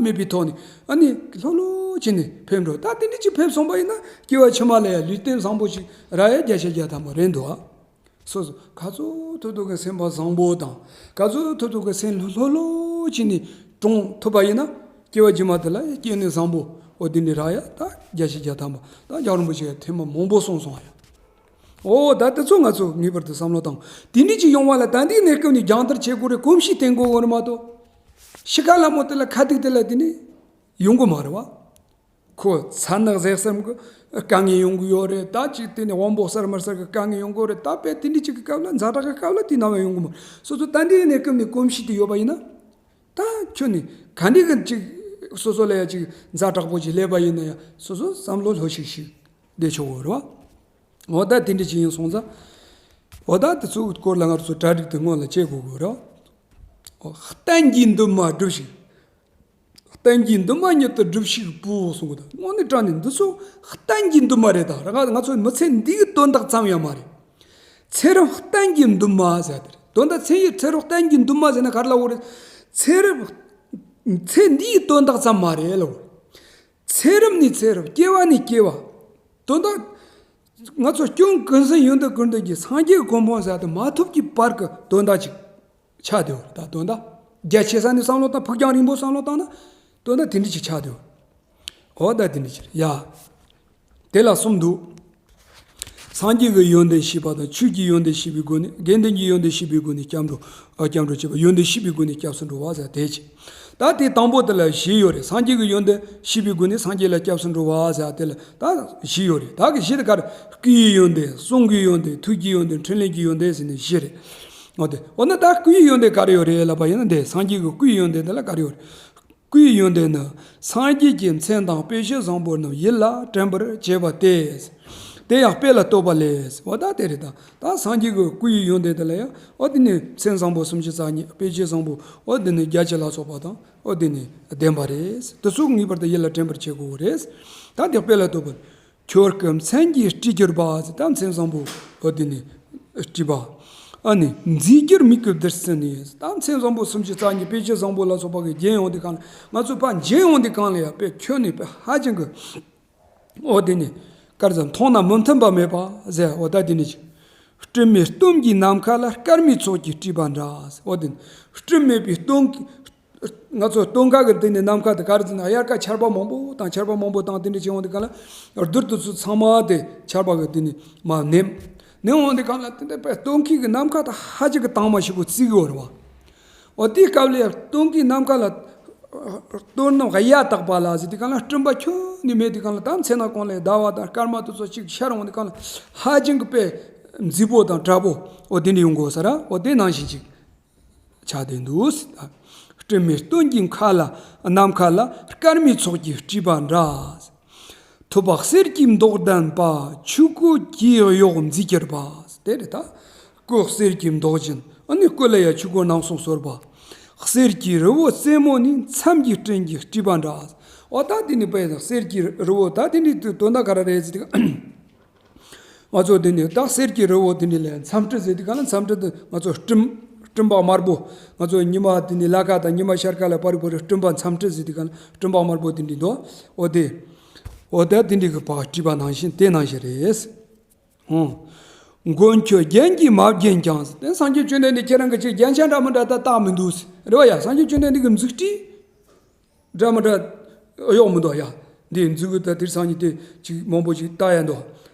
མེད་པའི་ཐོག་ནས་ཨ་ནི་ལྷོད་ལྷོད་བྱས་ནས་ཕེབས་འགྲོ། ད་དེ་འདྲ་ཅིག་ཕེབས་སོང་པ་ཡིན་ན་སྐྱེ་བ་ཕྱི་མ་ལ་ཡང་ལུས་རྟེན་བཟང་པོ་ཞིག་རག་ཡ་བརྒྱ་ཆ་བརྒྱ་ཐམ་པ་རེད་འདུག་ཨ། སོ་སོ་ག་ཚོད་ཐུབ་ཐུབ་ཀྱི་སེམས་པ་བཟང་པོ་དང་ག་ཚོད་ཐུབ་ཐུབ་ཀྱི་སེམས་ལྷོད་ལྷོད་བྱས་ནས་གྲོངས་ཐུབ་པ་ཡིན་ན་སྐྱེ་བ་ཕྱི་མ་དེ་ལ་ཡང་སྐྱེ་གནས་བཟང་པོ་འོ་དེ་འདྲ་རག་ཡ་ད་བརྒྱ་ཆ་བརྒྱ་ཐམ་པ། ད་རྒྱལ་བ་རིན་པོ་ཆེ་ཐེངས་མ་མང་པོ་གསུངས་སོང་ཡ། ཨོ་ད་དེ་ཚོ་ང་ཚོ་ངེས་པར་དུ་བསམ་བློ་བཏང་། དེ་འདྲ་ཅིག་ཡོང་བ་ལ་ད་འདིའི་གནས་སྐབས་ནས་སྦྱང་བརྡར་བྱེད་དགོས་རེད། གོམས་གཤིས་བསྟེན་དགོས་རེད་མ་གཏོགས། ཤི་ཁ་ལ་མོ་དེ་ལ་ཁ་ཐུག་དེ་ལ་དེ་ནི་ཡོང་གི་མ་རེད་བ། ཁོ་མཚན་ནག་ཟས་གསུམ་གི་དཀའ་ངལ་ཡོང་གི་ཡོད་རེད། ད་ཅིག་དེ་ནི་དབང་པོ་གསར་མར་གསར་གི་དཀའ་ངལ་ཡོང་གི་ཡོད་རེད། ད་དཔེ་དེ་འདྲ་ཅིག་གི་སྐབས་ལ་ཛ་དྲག་གི་སྐབས་ལ་དེ་ནང་བ་ཡོང་གི་མ་རེད། སོ་སོ་ད་འདིའི་གནས་སྐབས་ནས་གོམས་གཤིས་དེ་ཡོད་པ་ཡིན་ན། ད་ཁྱོད་ནི་ག་འདྲ་གི་ཅིག་སོ་སོ་ལ་ཡ་ཅིག་ཛ་དྲག་པོ་ཅིག་སླེབས་པ་ཡིན་ན་ཡང་སོ་སོ་བསམ་བློ་ལྷོད་ཤིག་ཤིག་བསྡད་ཆོག་གི་རེད་བ། འོ་ད་དེ་འདྲ་ཅིག་ཡིན་སོང་ཙང་། འོ་ད་དེ་ཚོའི་སྐོར་ལ་ང་ཚོ་གྲ་སྒྲིག་དེ་སྔོན་ལ་བྱེད་དགོས་དགོས་རེད། འོ་གཏན་གྱི་འདུན་མ་སྒྲུབས་ཤིག་གཏན་གྱི་འདུན་མ་ཉིད་དུ་སྒྲུབས་ཤིག་བུ་གསུང་གི་འདུག་དངོས་གནས་དྲང་གནས་འདི་ཚོ་གཏན་གྱི་འདུན་མ་རེད་ད། ང་ང་ཚོ་མི་ཚེ་འདིའི་དོན་དག་ཙམ་ཡང་མ་རེད། ཚེ་རབས་གཏན་གྱི་འདུན་མ་ཟེར་དེ་རེད། དོན་དག་ཚེ་ཡི་ཚེ་རབས་གཏན་གྱི་འདུན་མ་ཟེར་ན་ག་རེ་ལབ་དགོས་རེད། ཚེ་རབས་ཚེ་འདིའི་དོན་དག་ཙམ་མ་རེད་ལབ་དགོས་རེད། ཚེ་རབས་ནས་ཚེ་རབས། སྐྱེ་བ་ནས་སྐྱེ་བ། དོན་དག་ང་ཚོ་སྐྱོན་ཀུན་ཟད་ཡོན་ཏན་ཀུན་ལྡན་གྱི་སངས་རྒྱས་ཀྱི་གོ་འཕང་ཟེར་དེ་མ་ཐོབ་ཀྱི་བར་གྱི་དོན་དག་ཅིག་ཆགས་བསྡད་ཡོད་རེད། ད་དོན་དག་རྒྱ་ཆེ་ས་ནས་བསམ་བློ་བཏང་། ཕུགས་རྒྱང་རིང་པོ་བསམ་བློ་བཏང་ན་དོན་དག་དེ་འདྲ་ཅིག་ཆགས་བསྡད་ཡོད་རེད། འོ་ད་དེ་འདྲ་ཅིག་རེད་ཡ། དེ་ལ་གསུམ་འདུག་སངས་རྒྱས་ཀྱི་ཡོན་ཏན་ཤེས་པ་དང་། ཆོས་ཀྱི་ཡོན་ཏན་ཤེས་པའི་སྒོ་ནས། དགེ་འདུན་གྱི་ཡོན་ཏན་ཤེས་པའི་སྒོ་ནས་སྐྱབས་འགྲོ། ཨ་སྐྱབས་འགྲོ་བྱེད་པ། ཡོན་ཏན་ཤེས་པའི་སྒོ་ནས་སྐྱབས་སུ་འགྲོ་བ་ཟེར་དེ་བྱས། ད་དེ་དང་པོ་དེ་ལ་བཞི་ཡོད་རེད། སངས་རྒྱས་ཀྱི་ཡོན་ཏན་ཤེས་པའི་སྒོ་ནས་སངས་རྒྱས་ལ་སྐྱབས་སུ་འགྲོ་བ་ཟེར་དེ་ལ་ད་བཞི་ཡོད་རེད། ད་གི་བཞི་དེ་ག་རེ། སྐུའི་ཡོན་ཏན། གསུང་གི་ཡོན་ཏན། ཐུགས་ཀྱི་ཡོན་ཏན། ཕྲིན་ལས་ཀྱི་ཡོན་ཏན་ཟེར་ནས་བཞི་རེད། འོ་དེ་འོ་ན་ད་སྐུའི་ཡོན་ཏན་ག་རེ་ཡོད་རེད་ལབ་པ་ཡིན་ན། འདི་སངས་རྒྱས་ཀྱི་སྐུའི་ཡོན་ཏན་དེ་ལ་ག་རེ་ཡོད་རེད། སྐུའི་ཡོན་ཏན་ནི། སངས་རྒྱས་ཀྱི་མཚན་དང་དཔེ་བྱད་བཟང་པོ་རྣམས་ཡིད་ལ་དྲན་པར་བྱེད་པ་སྟེ། དེ་ཡང་དཔེ་ལ་ལྟོས་པ་ལས། འོ་ད་དེ་རེད་ད། ད་སངས་རྒྱས་ཀྱི་སྐུའི་ཡོན་ཏན་དེ་ལ་ཡང་འོ་དེ་ནི་མཚན་བཟང་པོ་སུམ་ཅུ་རྩ་གཉིས། དཔེ་བྱད་བཟང་པོ་འོ་དེ་ནི་བརྒྱད་ཅུ་ལ་སོགས་པ་དང་འོ་དེ་ནི་ལྡན་པ་རེད། དེ་ཚོ་ངེས་པར་དུ་ཡིད་ལ་དྲན་པར་བྱེད་དགོས་རེད། ད་དེ་དཔེ་ལ་ལྟོས་པ། ཁྱོད་སྐུ་མཚན་གྱིས་སྤྲས་གྱུར་པ་ཟེར། ད་མཚན་བཟང་པོ་འོ་དེ་ནི་སྤྲས་པ། ཨ་ནི་མཛེས་གྱུར་མིག་གི་བདུད་རྩི་ནི། ད་མཚན་བཟང་པོ་སུམ་ཅུ་རྩ་གཉིས། དཔེ་བྱད་བཟང་པོ་ལ་སོགས་པ་གིས་བརྒྱན་ཡོང་དུས་གང་ལ། ང་ཚོ་ཕར་མཇལ་ཡོང་དུས་གང་ལ་ཡང་དཔེ་ཁྱོན་ནས་དཔེ་ཧ་ཅང་གི་འོ་དེ་ནི་དཀར་ཟ་མཐོང་ན་མི་མཐུན་པ་མེད་པ་ཟེར། འོ་ད་དེ་ནི་ཅིག་སྤྲིན་མེད་སྟོན་གྱི་ནམ་མཁའ་ལ། སྐར་མའི་ཚོགས་ཀྱིས་སྤྲས་པ་འདྲ། འོ་དེ་སྤྲིན་མེད་པའི་སྟོན། ང་ཚོ་སྟོན་ཁ་གི་དེ་ནས་ནམ་མཁའ་དེ་ག་རེ་ཟེར་ན། དབྱར་ཁ་ཆར་པ་མང་པོ་དང་། ཆར་པ་མང་པོ་དང་དེ་འདྲ་བྱུང་བ་དེ་ག་ལ། རྡུལ་དེ་ཚོ་ཚང་མ་དེ་ཆར་པ་གི་དེ་ནས་མར་ནེམ། ནེམ་འོང་དེ་ག་ལ། དེ་འདྲ་པའི་སྟོན་ཁའི་གི་ནམ་མཁའ་དེ་ཧ་ཅང་གི་དྭངས་མ་ཞིག་གོ་བརྩི་གི་ཡོད་རེད་བ། འོ་དེའི་སྐབས་ལ་སྟོན་ཁའི་ནམ་མཁའ་ལ། སྟོན་ནམ་གཡའ་དག་པ་ལ་ཟེར་དེ་ག་ལ། སྤྲིན་པ་ཁྱོན་ནས་མེད་དེ་ག་ལ། ད་མཚན་ནམ་གུང་ལ་ཟླ་བ་དང་སྐར་མ་དེ་ཚོ་གཅིག་ཤར་འོང་དེ་ག་ལ། ཧ་ཅང་གི་པའི་མཛེས་པོ་དང་དྲ་པོ། འོ་དེ་འདྲ་ཡོང་གོ་ས་ར། འོ་དེ་ནང་བཞིན་ཅིག་ཆགས་བསྡད་འདུག། སྤྲིན་མེད་སྟོན་གྱི་མཁའ་ལ། ནམ་མཁའ་ལ། སྐར་མའི་ཚོགས་ཀྱིས་སྤྲས་པ་འདྲ། ཐོད་པ་གསེར་གྱི་མདོག་ལྡན་པ། ཆོས་གོས་ཀྱིས་གཡོགས་མཛེས་གྱུར་པ། དེ་རེད་ད། གོས་གསེར་གྱི་མདོག་ཅན། ཨ་ནི་སྐུ་ལ་ཡ་ཆོས་གོས་རྣམ་གསུམ་གསོལ་བ། གསེར་གྱི་རི་བོ་རྩེ་མོ་ནི། མཚམས་ཀྱི་སྤྲིན་གྱིས་སྤྲས་པ་འདྲ། འོ་ད་དེ་ནི་པའི་གསེར་གྱི་རི་བོ། ད་དེ་ནི་དོན་དག་ག་རེ་རེད་ཟེར་དུས། ང་ཚོ་དེ་ནི་ད་གསེར་གྱི་རི་བོ་དེ་འདྲ་ལ་མཚམས་སྤྲིན་ཟེར་དུས་ག་ལ། མཚམས་སྤྲིན་དེ་ང་ཚོ་སྤྲིན། སྤྲིན་པ་དམར་པོ། ང་ཚོ་ཉི་མ་དེ་ནི་ལ་ཁ་དང་ཉི་མ་ཤར་ཁ་ལ་བར་བར་སྤྲིན་པ་མཚམས་སྤྲིན་ཟེར་དུས་ག་ལ། སྤྲིན་པ་དམར་པོ་དེ་འདྲ་འདུག། འོ་དེ། འོ་ད་དེ་འདྲ་གི་པར་བྲིས་པ་ནང་བཞིན་དེ་ནང་བཞིན་རེད། ཨོ། མགོན་ཁྱོད་རྒྱན་གྱིས་མ་བརྒྱན་ཀྱང་། དེ་སངས་རྒྱས་བཅོམ་ལྡན་འདས་ཁྱེད་རང་གི་ཅིག་རྒྱན་ཆ་འདྲ་མི་འདྲ་ད་བཏགས་མི་འདུག་རེད་བ་ཡ། སངས་རྒྱས་བཅོམ་ལྡན་འདས་ཀྱི་མཛུབ་དཀྲིས་འདྲ་མི་འདྲ་གཡོགས་མི་འདུག་ཡ། འདི་མཛུབ་གུ་ད་དེར་སངས་རྒྱས་དེ་ཅིག་མང་པོ་ཅིག་བཏགས་ཡ་འདུག།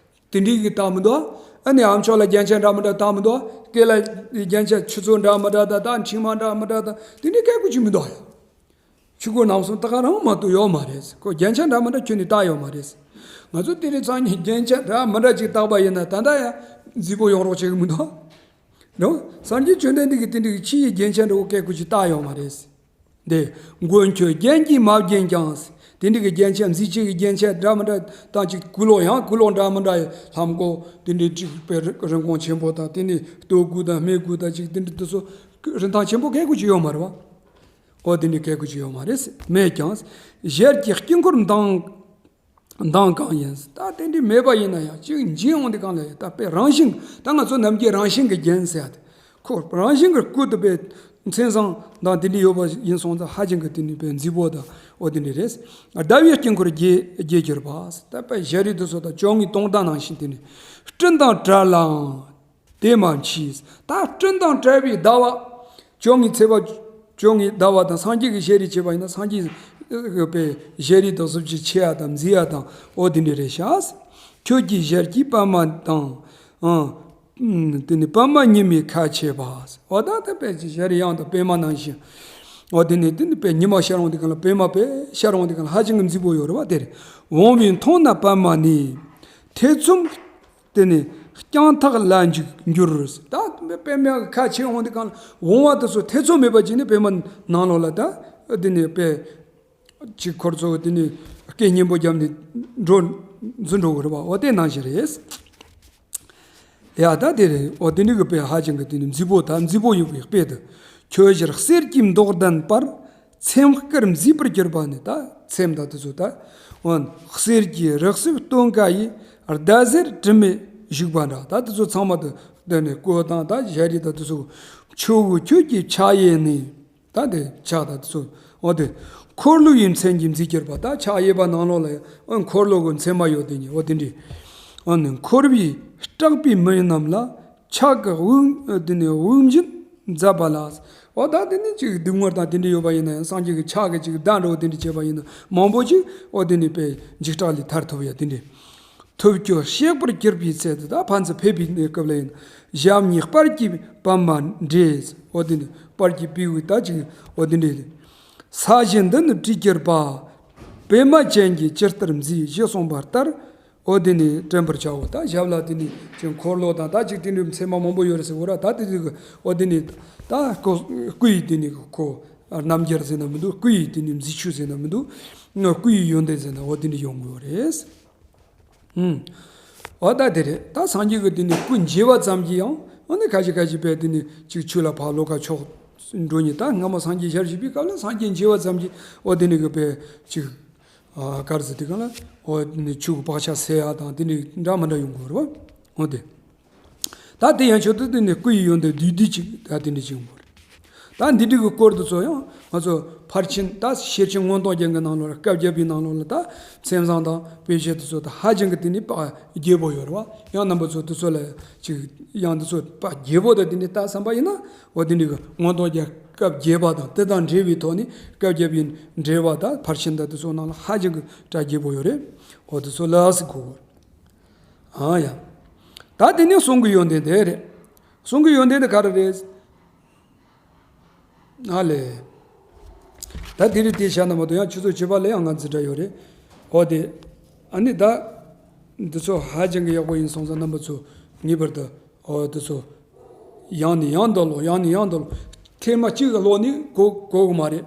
དེ་འདྲའི་གི་བཏགས་མི་འདུག། ཨ་ནི་ཨ་མཆོག་ལ་རྒྱན་ཆ་འདྲ་མི་འདྲ་བཏགས་མི་འདུག། སྐེ་ལ་རྒྱན་ཆ་ཆུ་ཚོད་འདྲ་མི་འདྲ་ད་ད་མཆིལ་མ་འདྲ་མི་འདྲ་ད་དེ་འདྲའི་སྐད་གོ་ཅིག་མི་འདུག་ཡ། ཆོས་གོས་རྣམ་གསུམ་ད་ག་རང་མ་གཏོགས་ཡོད་མ་རེད། ཁོ་རྒྱན་ཆ་འདྲ་མི་འདྲ་ཁྱོན་ནས་བཏགས་ཡོད་མ་རེད། ང་ཚོ་དེ་རིང་སང་ཉིན་རྒྱན་ཆ་འདྲ་མི་འདྲ་ཅིག་བཏགས་པ་ཡིན་ན་ད་ལྟ་ཡང་མཛེས་པོ་ཡོང་རོགས་བྱེད་གི་མི་འདུག། རེད་བ། སངས་རྒྱས་བཅོམ་ལྡན་འདས་ཀྱིས་དེ་འདྲའི་ཕྱི་ཡི་རྒྱན་ཆ་འདྲ་བོ་སྐད་གོ་ཅིག་བཏགས་ཡོད་མ་རེད། འདི། མགོན་ཁྱོད་རྒྱན་གྱིས་མ་བརྒྱན་ཀྱང་། དེ་འདྲའི་གི་རྒྱན་ཆ་མཛེས་བྱེད་ཀྱི་རྒྱན་ཆ་འདྲ་མི་འདྲ་དང་ཅིག་གོས་ལོག་ཡང་གོས་ལོག་འདྲ་མི་འདྲ་ཡི་ལྷམ་གོག་དེ་འདྲའི་ཅིག་པའི་རི་རིན་གོང་ཆེན་པོ་དང་དེ་ནས་སྟོད་གོས་དང་སྨད་གོས་དང་ཅིག་དེ་འདྲ་དེ་ཚོ་རིན་ཐང་ཆེན་པོ་སྐད་གོ་ཅིག་ཡོད་མ་རེད་བ། ཨོ་དེ་འདྲའི་སྐད་གོ་ཅིག་ཡོད་མ་རེད། མེད་ཀྱང་། ཞལ་གྱི་དཀྱིལ་འཁོར་མདངས། མདངས་གང་ཡིན། ད་དེ་འདྲའི་མེད་པ་ཡིན་ན་ཡང་ཅིག་འཇིག་འོང་དེ་གང་ལ་ཡང་ད་དཔེ་རང་བཞིན། ད་ང་ཚོ་ནམ་རྒྱུན་རང་བཞིན་གྱི་རྒྱན་ཟེར་ཡ་དེ། ཁོ་རང་བཞིན་གྱི་སྐུ་དེ་དཔེ་མཚན་བཟང་དང་དེ་འདྲ་ཡོད་པ་ཡིན་སོང་ཙང་ཧ་ཅང་གི་དེ་ནི་དཔེ་མཛེས་པོ་དང་འོ་དེ་འདྲ་རེད། ཟླ་བའི་དཀྱིལ་འཁོར་རྒྱས་རྒྱས་གྱུར་པ། ད་དཔེ་ཞལ་རས་དེ་ཚོ་དང་བཅོ་ལྔའི་སྟོང་ཟླ་ནང་བཞིན་དེ་ནི་སྤྲིན་དང་བྲལ་ལའང་དེ་མ་མཆིས། ད་སྤྲིན་དང་བྲལ་བའི་ཟླ་བ། བཅོ་ལྔའི་ཚེས་པ། བཅོ་ལྔའི་ཟླ་བ་དང་སངས་རྒྱས་ཀྱི་ཞལ་རས་བྱས་པ་ཡིན་ན་སངས་རྒྱས་པའི་ཞལ་རས་དང་གཟི་བརྗིད་ཆེ་ཡ་དང་མཛེས་ཡ་དང་འོ་དེ་འདྲ་རེད་ཤག། ཁྱོད་ཀྱི་ཞལ་གྱི་པདྨ་དང་། ཨང་། དེ་ནི་པདྨ་ཉི་མའི་ཁ་ཕྱེ་བ། འོ་ད་ད་དཔེ་ཞལ་རས་དབྱངས་དང་པད་མ་ནང་བཞིན། འོ་དེ་ནི་དེ་ནི་དཔེ་ཉི་མ་ཤར་འོང་དེ་གང་ལ་པད་མ་དཔེ་ཤར་འོང་དེ་གང་ལ་ཧ་ཅང་གི་མཛེས་པོ་ཡོད་རེད་བ། དེ་རེད། འོང་བས་མཐོང་ན་པདྨ་ནི། ཐེ་ཚོམ། དེ་ནི་རྐྱང་ཐག་ལ་འཇུག་འགྱུར། ད་པདྨའི་ཁ་ཕྱེ་འོང་དེ་གང་འོང་བ་དེ་ཚོ་ཐེ་ཚོམ་མེད་པ་བྱས་ནས་པདྨ་ནང་ལོགས་ལ་ད་དེ་ནི་དཔེ་ཅིག་འཁོར་ཚོ་དེ་ནི་སྐད་སྙན་པོ་བརྒྱབ་ནས་འགྲོ་འཛུལ་འགྲོ་གི་རེད་བ། འོ་དེ་ནང་བཞིན་རེད། ཡ་ད་དེ་རེད། འོ་དེ་ནི་གི་དཔེ་ཧ་ཅང་གི་དེ་ནི་མཛེས་པོ་ད་མཛེས་པོ་ཡོད་པའི་དཔེ་དེ། ཁྱོད་ཞལ་གསེར་གྱི་མདོག་ལྡན་པར། ཚེམས་དཀར་མཛེས་པར་གྱུར་པ་ནི། ད་ཚེམས་དང་དེ་ཚོ་ད། འོན་གསེར་གྱི་རི་སུལ་སྟོན་ཀ་ཡི། ཟླ་ཟེར་དྲི་མེད་བཞུགས་པ་འདྲ། ད་དེ་ཚོ་ཚང་མ་དེ་འདི་ནི་གོས་དང་ད་ཞལ་རས་དང་དེ་ཚོ། ཁྱོ་བོ་ཁྱོད་ཀྱི་ཕྱག་གཡས་ནི། ད་དེ་ཕྱག་དང་དེ་ཚོ། འོ་དེ། འཁོར་ལོ་ཡི་མཚན་གྱིས་མཛེས་གྱུར་པ། ད་ཕྱག་གཡས་པ་ནང་ལོགས་ལ་ཡང་འོ་འཁོར་ལོ་གི་མཚན་མ་ཡོད་དེ་ཉིད་འོ་དེ་འདྲའི། འོ་ནི་འཁོར་བའི་སྐྲག་པའི་མི་རྣམས་ལ། ཕྱག་གི་དབུགས་དེ་ནི་དབུགས་འབྱིན་མཛད་པ་ལ། འོ་ད་དེ་ནི་ཅིག་སྡུག་བསྔལ་དང་དེ་འདྲ་ཡོད་པ་ཡིན་ན་ཡང་སངས་རྒྱས་ཀྱི་ཕྱག་གིས་ཅིག་བདག་འགྲོ་དེ་འདྲ་བྱས་པ་ཡིན་ན་མང་པོ་ཅིག་འོ་དེ་ནི་དཔེ་འཇིགས་སྐྲག་ལས་ཐར་ཐུབ་ཡ་དེ་འདྲ། ཐུབ་ཁྱོད་གཤེགས་པར་གྱུར་པའི་ཚེ། དེ་ད་ཕན་ཚུན་ཕེབས་པའི་གནས་སྐབས་ལ་ཡིན། ཞབས་གཉིས་སྤར་གྱི་པདྨ་འདྲེས། འོ་དེ་ནི་སྤར་གྱི་པའི་དབུས་ད་ཅིག་འོ་དེ་འདྲ། ས་གཞི་འདི་ནི་བྲིས་གྱུར་པ། པདྨ་ཅན་གྱིས་ཇི་ལྟར་མཛེས། ཞེས་གསུངས་པ་ལྟར། འོ་དེ་ནི་དྲན་པར་བྱའོ། ད་ཞབས་ལ་དེ་ནི་ཅིག་འཁོར་ལོ་དང་ད་ཅིག་དེ་འདྲའི་མཚན་མ་མང་པོ་ཡོད་རེད་ཟེར་བ་ར། ད་དེ་དུས་འོ་དེ་ནི་ད་སྐུ་སྐུ་ཡི་དེ་ནི་ཁོ་རྣམ་རྒྱལ་ཟེར་ན་མི་འདུག། སྐུ་ཡི་དེ་ནི་མཛེས་ཆོས་ཟེར་ན་མི་འདུག། སྐུ་ཡི་ཡོན་ཏན་ཟེར་ན་འོ་དེ་འདྲ་ཡོང་དགོས་རེད། ཨུམ། འོ་ད་དེ་རེད། ད་སངས་རྒྱས་ཀྱི་དེ་ནི་སྐུ་མཇལ་བ་ཙམ་གྱིས་ཡང་འོ་ནི་ཁ་ཤས་ཁ་ཤས་པས་དེ་ནི་ཅིག་ཆོས་ལ་ཕར་ལོགས་ཀ་ཕྱོགས་འགྲོ་ནི། ད་སྔ་མ་སངས་རྒྱས་ཞལ་བཞུགས་པའི་སྐབས་ལ་སངས་རྒྱས་མཇལ་བ་ཙམ་གྱིས་འོ་དེ་ནི་གི་པས་ཅིག་ཨ་ག་རེ་ཟེར་དེ་ག་ལ་འོ་དེ་ནི་ཆོས་ཀྱི་བག་ཆགས་སད་ཡ་དང་དེ་ནི་འདྲ་མི་འདྲ་ཡོང་དགོས་རེད་བ། འོ་དེ། ད་དེ་ཡན་ཆོད་དུ་དེ་ནི་སྐུ་ཡི་ཡོན་ཏན་བསྡུས་བསྡུས་ཅིག་ད་དེ་འདྲ་ཅིག་ཡོང་གི་རེད། ད་འདི་འདྲའི་གི་སྐོར་དེ་ཚོ་ཡང་ང་ཚོ་ཕར་ཕྱིན་ད་ཤེར་ཕྱིན་མངོན་རྟོགས་རྒྱན་གྱི་ནང་ལོགས་ལ། བཀའ་བརྒྱད་པའི་ནང་ལོགས་ལ་ད་མཚན་བཟང་དང་དཔེ་བྱད་དེ་ཚོ་ད་ཧ་ཅང་གི་དེ་ནི་དཔེ་རྒྱས་པོ་ཡོད་རེད་བ། ཡང་རྣམ་པ་ཚོ་དེ་ཚོ་ལ་ཅིག་ཡང་དེ་ཚོ་དཔེ་རྒྱས་པོ་དང་དེ་འདྲའི་ལྟ་བསམ་པ་ཡིན་ན། འོ་དེ་འདྲའི་གི་མངོན་རྟོགས་རྒྱན་སྐབས་བརྒྱད་པ་དང་དེ་དང་འབྲེལ་བའི་ཐོག་ནས་བཀའ་བརྒྱད་པའི་འགྲེལ་པ་ད་ཕར་ཕྱིན་ད་དེ་ཚོ་ནང་ལ་ཧ་ཅང་གི་དཔེ་རྒྱས་པོ་ཡོད་རེད། འོ་དེ་ཚོ་ལ་ཟེར་གོ། ཨ་ཡ། ད་དེ་ནས་གསུང་གི་ཡོན་ཏན་དེ་རེད། གསུང་གི་ཡོན་ཏན་དེ་ག་རེ་རེད། ཨ་ལས། ད་དེ་རིང་དེ་བཤད་ན་མ་གཏོགས་ཡང་ཆུ་ཚོད་བཅུ་པ་ལ་ཡང་ང་འཛིན་གྲྭ་ཡོད་རེད། འོ་དེ། ཨ་ནི་ད། འདི་ཚོ་ཧ་ཅང་གི་ཡག་པོ་ཡིན་སོང་ཙང་རྣམ་པ་ཚོ་ངེས་པར་དུ། འོ་དེ་ཚོ། ཡང་ནས་ཡང་དུ་ཀློག་ཡང་ནས་ཡང་དུ་ཀློག་ཐེངས་མ་གཅིག་ཀློག་ནས་གོ་གོ་གི་མ་རེད།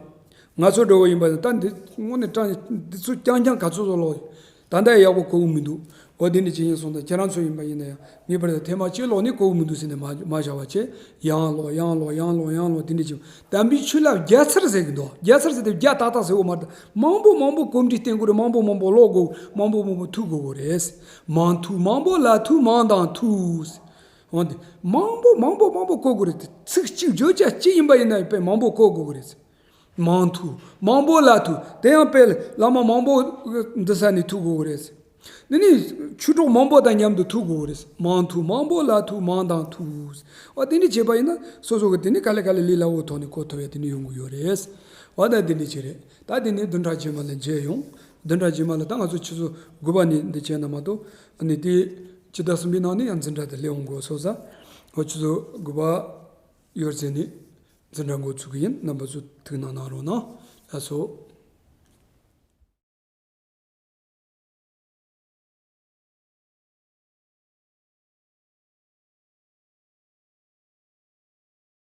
ང་ཚོ་འདྲ་བོ་ཡིན་པ་ཡིན་ན་ད་འདི་དངོས་གནས་དྲང་འདི་ཚོ་རྐྱང་རྐྱང་ག་ཚོད་ཚོད་ཀློག་ད་ལྟ་ཡག་པོ་གོ་གི་མི་འདུག་འོ་དེ་འདྲ་ཅིག་ཡིན་སོང་ཙང་ཁྱེད་རང་ཚོ་ཡིན་པ་ཡིན་ན་ཡང་ངེས་པར་དུ་ཐེངས་མ་གཅིག་ཀློག་ནས་གོ་གི་མི་འདུག་ཟེར་ནས་མ་མ་བཞག་པ་བྱས། ཡང་ཀློག་ཡང་ཀློག་ཡང་ཀློག་ཡང་ཀློག་དེ་འདྲ་ཅིག་དམ་པའི་ཆོས་ལ་བརྒྱ་ཚར་ཟེར་གི་འདུག་བརྒྱ་ཚར་ཟེར་དེ་བརྒྱ་ཏག་ཏག་ཟེར་བ་མ་རེད། མང་པོ་མང་པོ་གོམས་འདྲིས་བསྟེན་དགོས་རེད། མང་པོ་མང་པོ་ཀློག་དགོས། མང་པོ་མང་པོ་ཐུག་དགོས་གི་རེད། མང་ཐུག་མང་པོ་ལ་ཐུག་མང་དང་ཐུག་འོན་ཏེ། མང་པོ་མང་པོ་མང་པོ་གོ་དགོས་རེད། ཚིག་གཅིག་བརྗོད་བྱ་གཅིག་ཡིན་པ་ཡིན་ན་དཔེ་མང་པོ་གོ་དགོས་རེད། མང་ཐུག་མང་པོ་ལ་ཐུག་དེ་ཡང་དཔེ་བླ་མ་མང་པོ་འདི་ས་ནས་ཐུག་དགོས་རེད། འདི་ནི་ཆོས་གྲོགས་མང་པོ་དང་མཉམ་དུ་ཐུག་དགོས་རེད། མང་ཐུག་མང་པོ་ལ་ཐུག་མང་དང་ཐུག་འོ་དེ་འདྲ་བྱས་པ་ཡིན་ན་སོ་སོ་གི་དེ་ནི་ག་ལེ་ག་ལེ་ལས་སླ་བོའི་ཐོག་ནས་གོ་ཐུབ་ཡ་དེ་ནི་ཡོང་གི་ཡོད་རེད། འོ་ད་དེ་འདྲ་བྱས་རེད། ད་དེ་ནི་བདུན་ཕྲག་རྗེས་མ་ལ་མཇལ་ཡོང་། བདུན་ཕྲག་རྗེས་མ་ལ་ད་ང་ཚོ་ཆུ་ཚོད་དགུ་པ་ནས་འདི་བྱས་ན་མ་གཏོགས་ཨ་ནི་དེ་སྤྱི་ཟླ་གསུམ་པའི་ནང་ནས་ཡང་འཛིན་གྲྭ་དེ་སླེབས་འོང་དགོས་སོང་ཙང་། འོ་ཆུ་ཚོད་དགུ་པ་ཡོལ་ཟིན་ནས་འཛིན་གྲྭ་འགོ་ཚུགས་ཀྱི་ཡིན། རྣམ་པ་ཚོ་ཐུགས་སྣང་གནང་རོགས་གནང་། ལགས་སོ།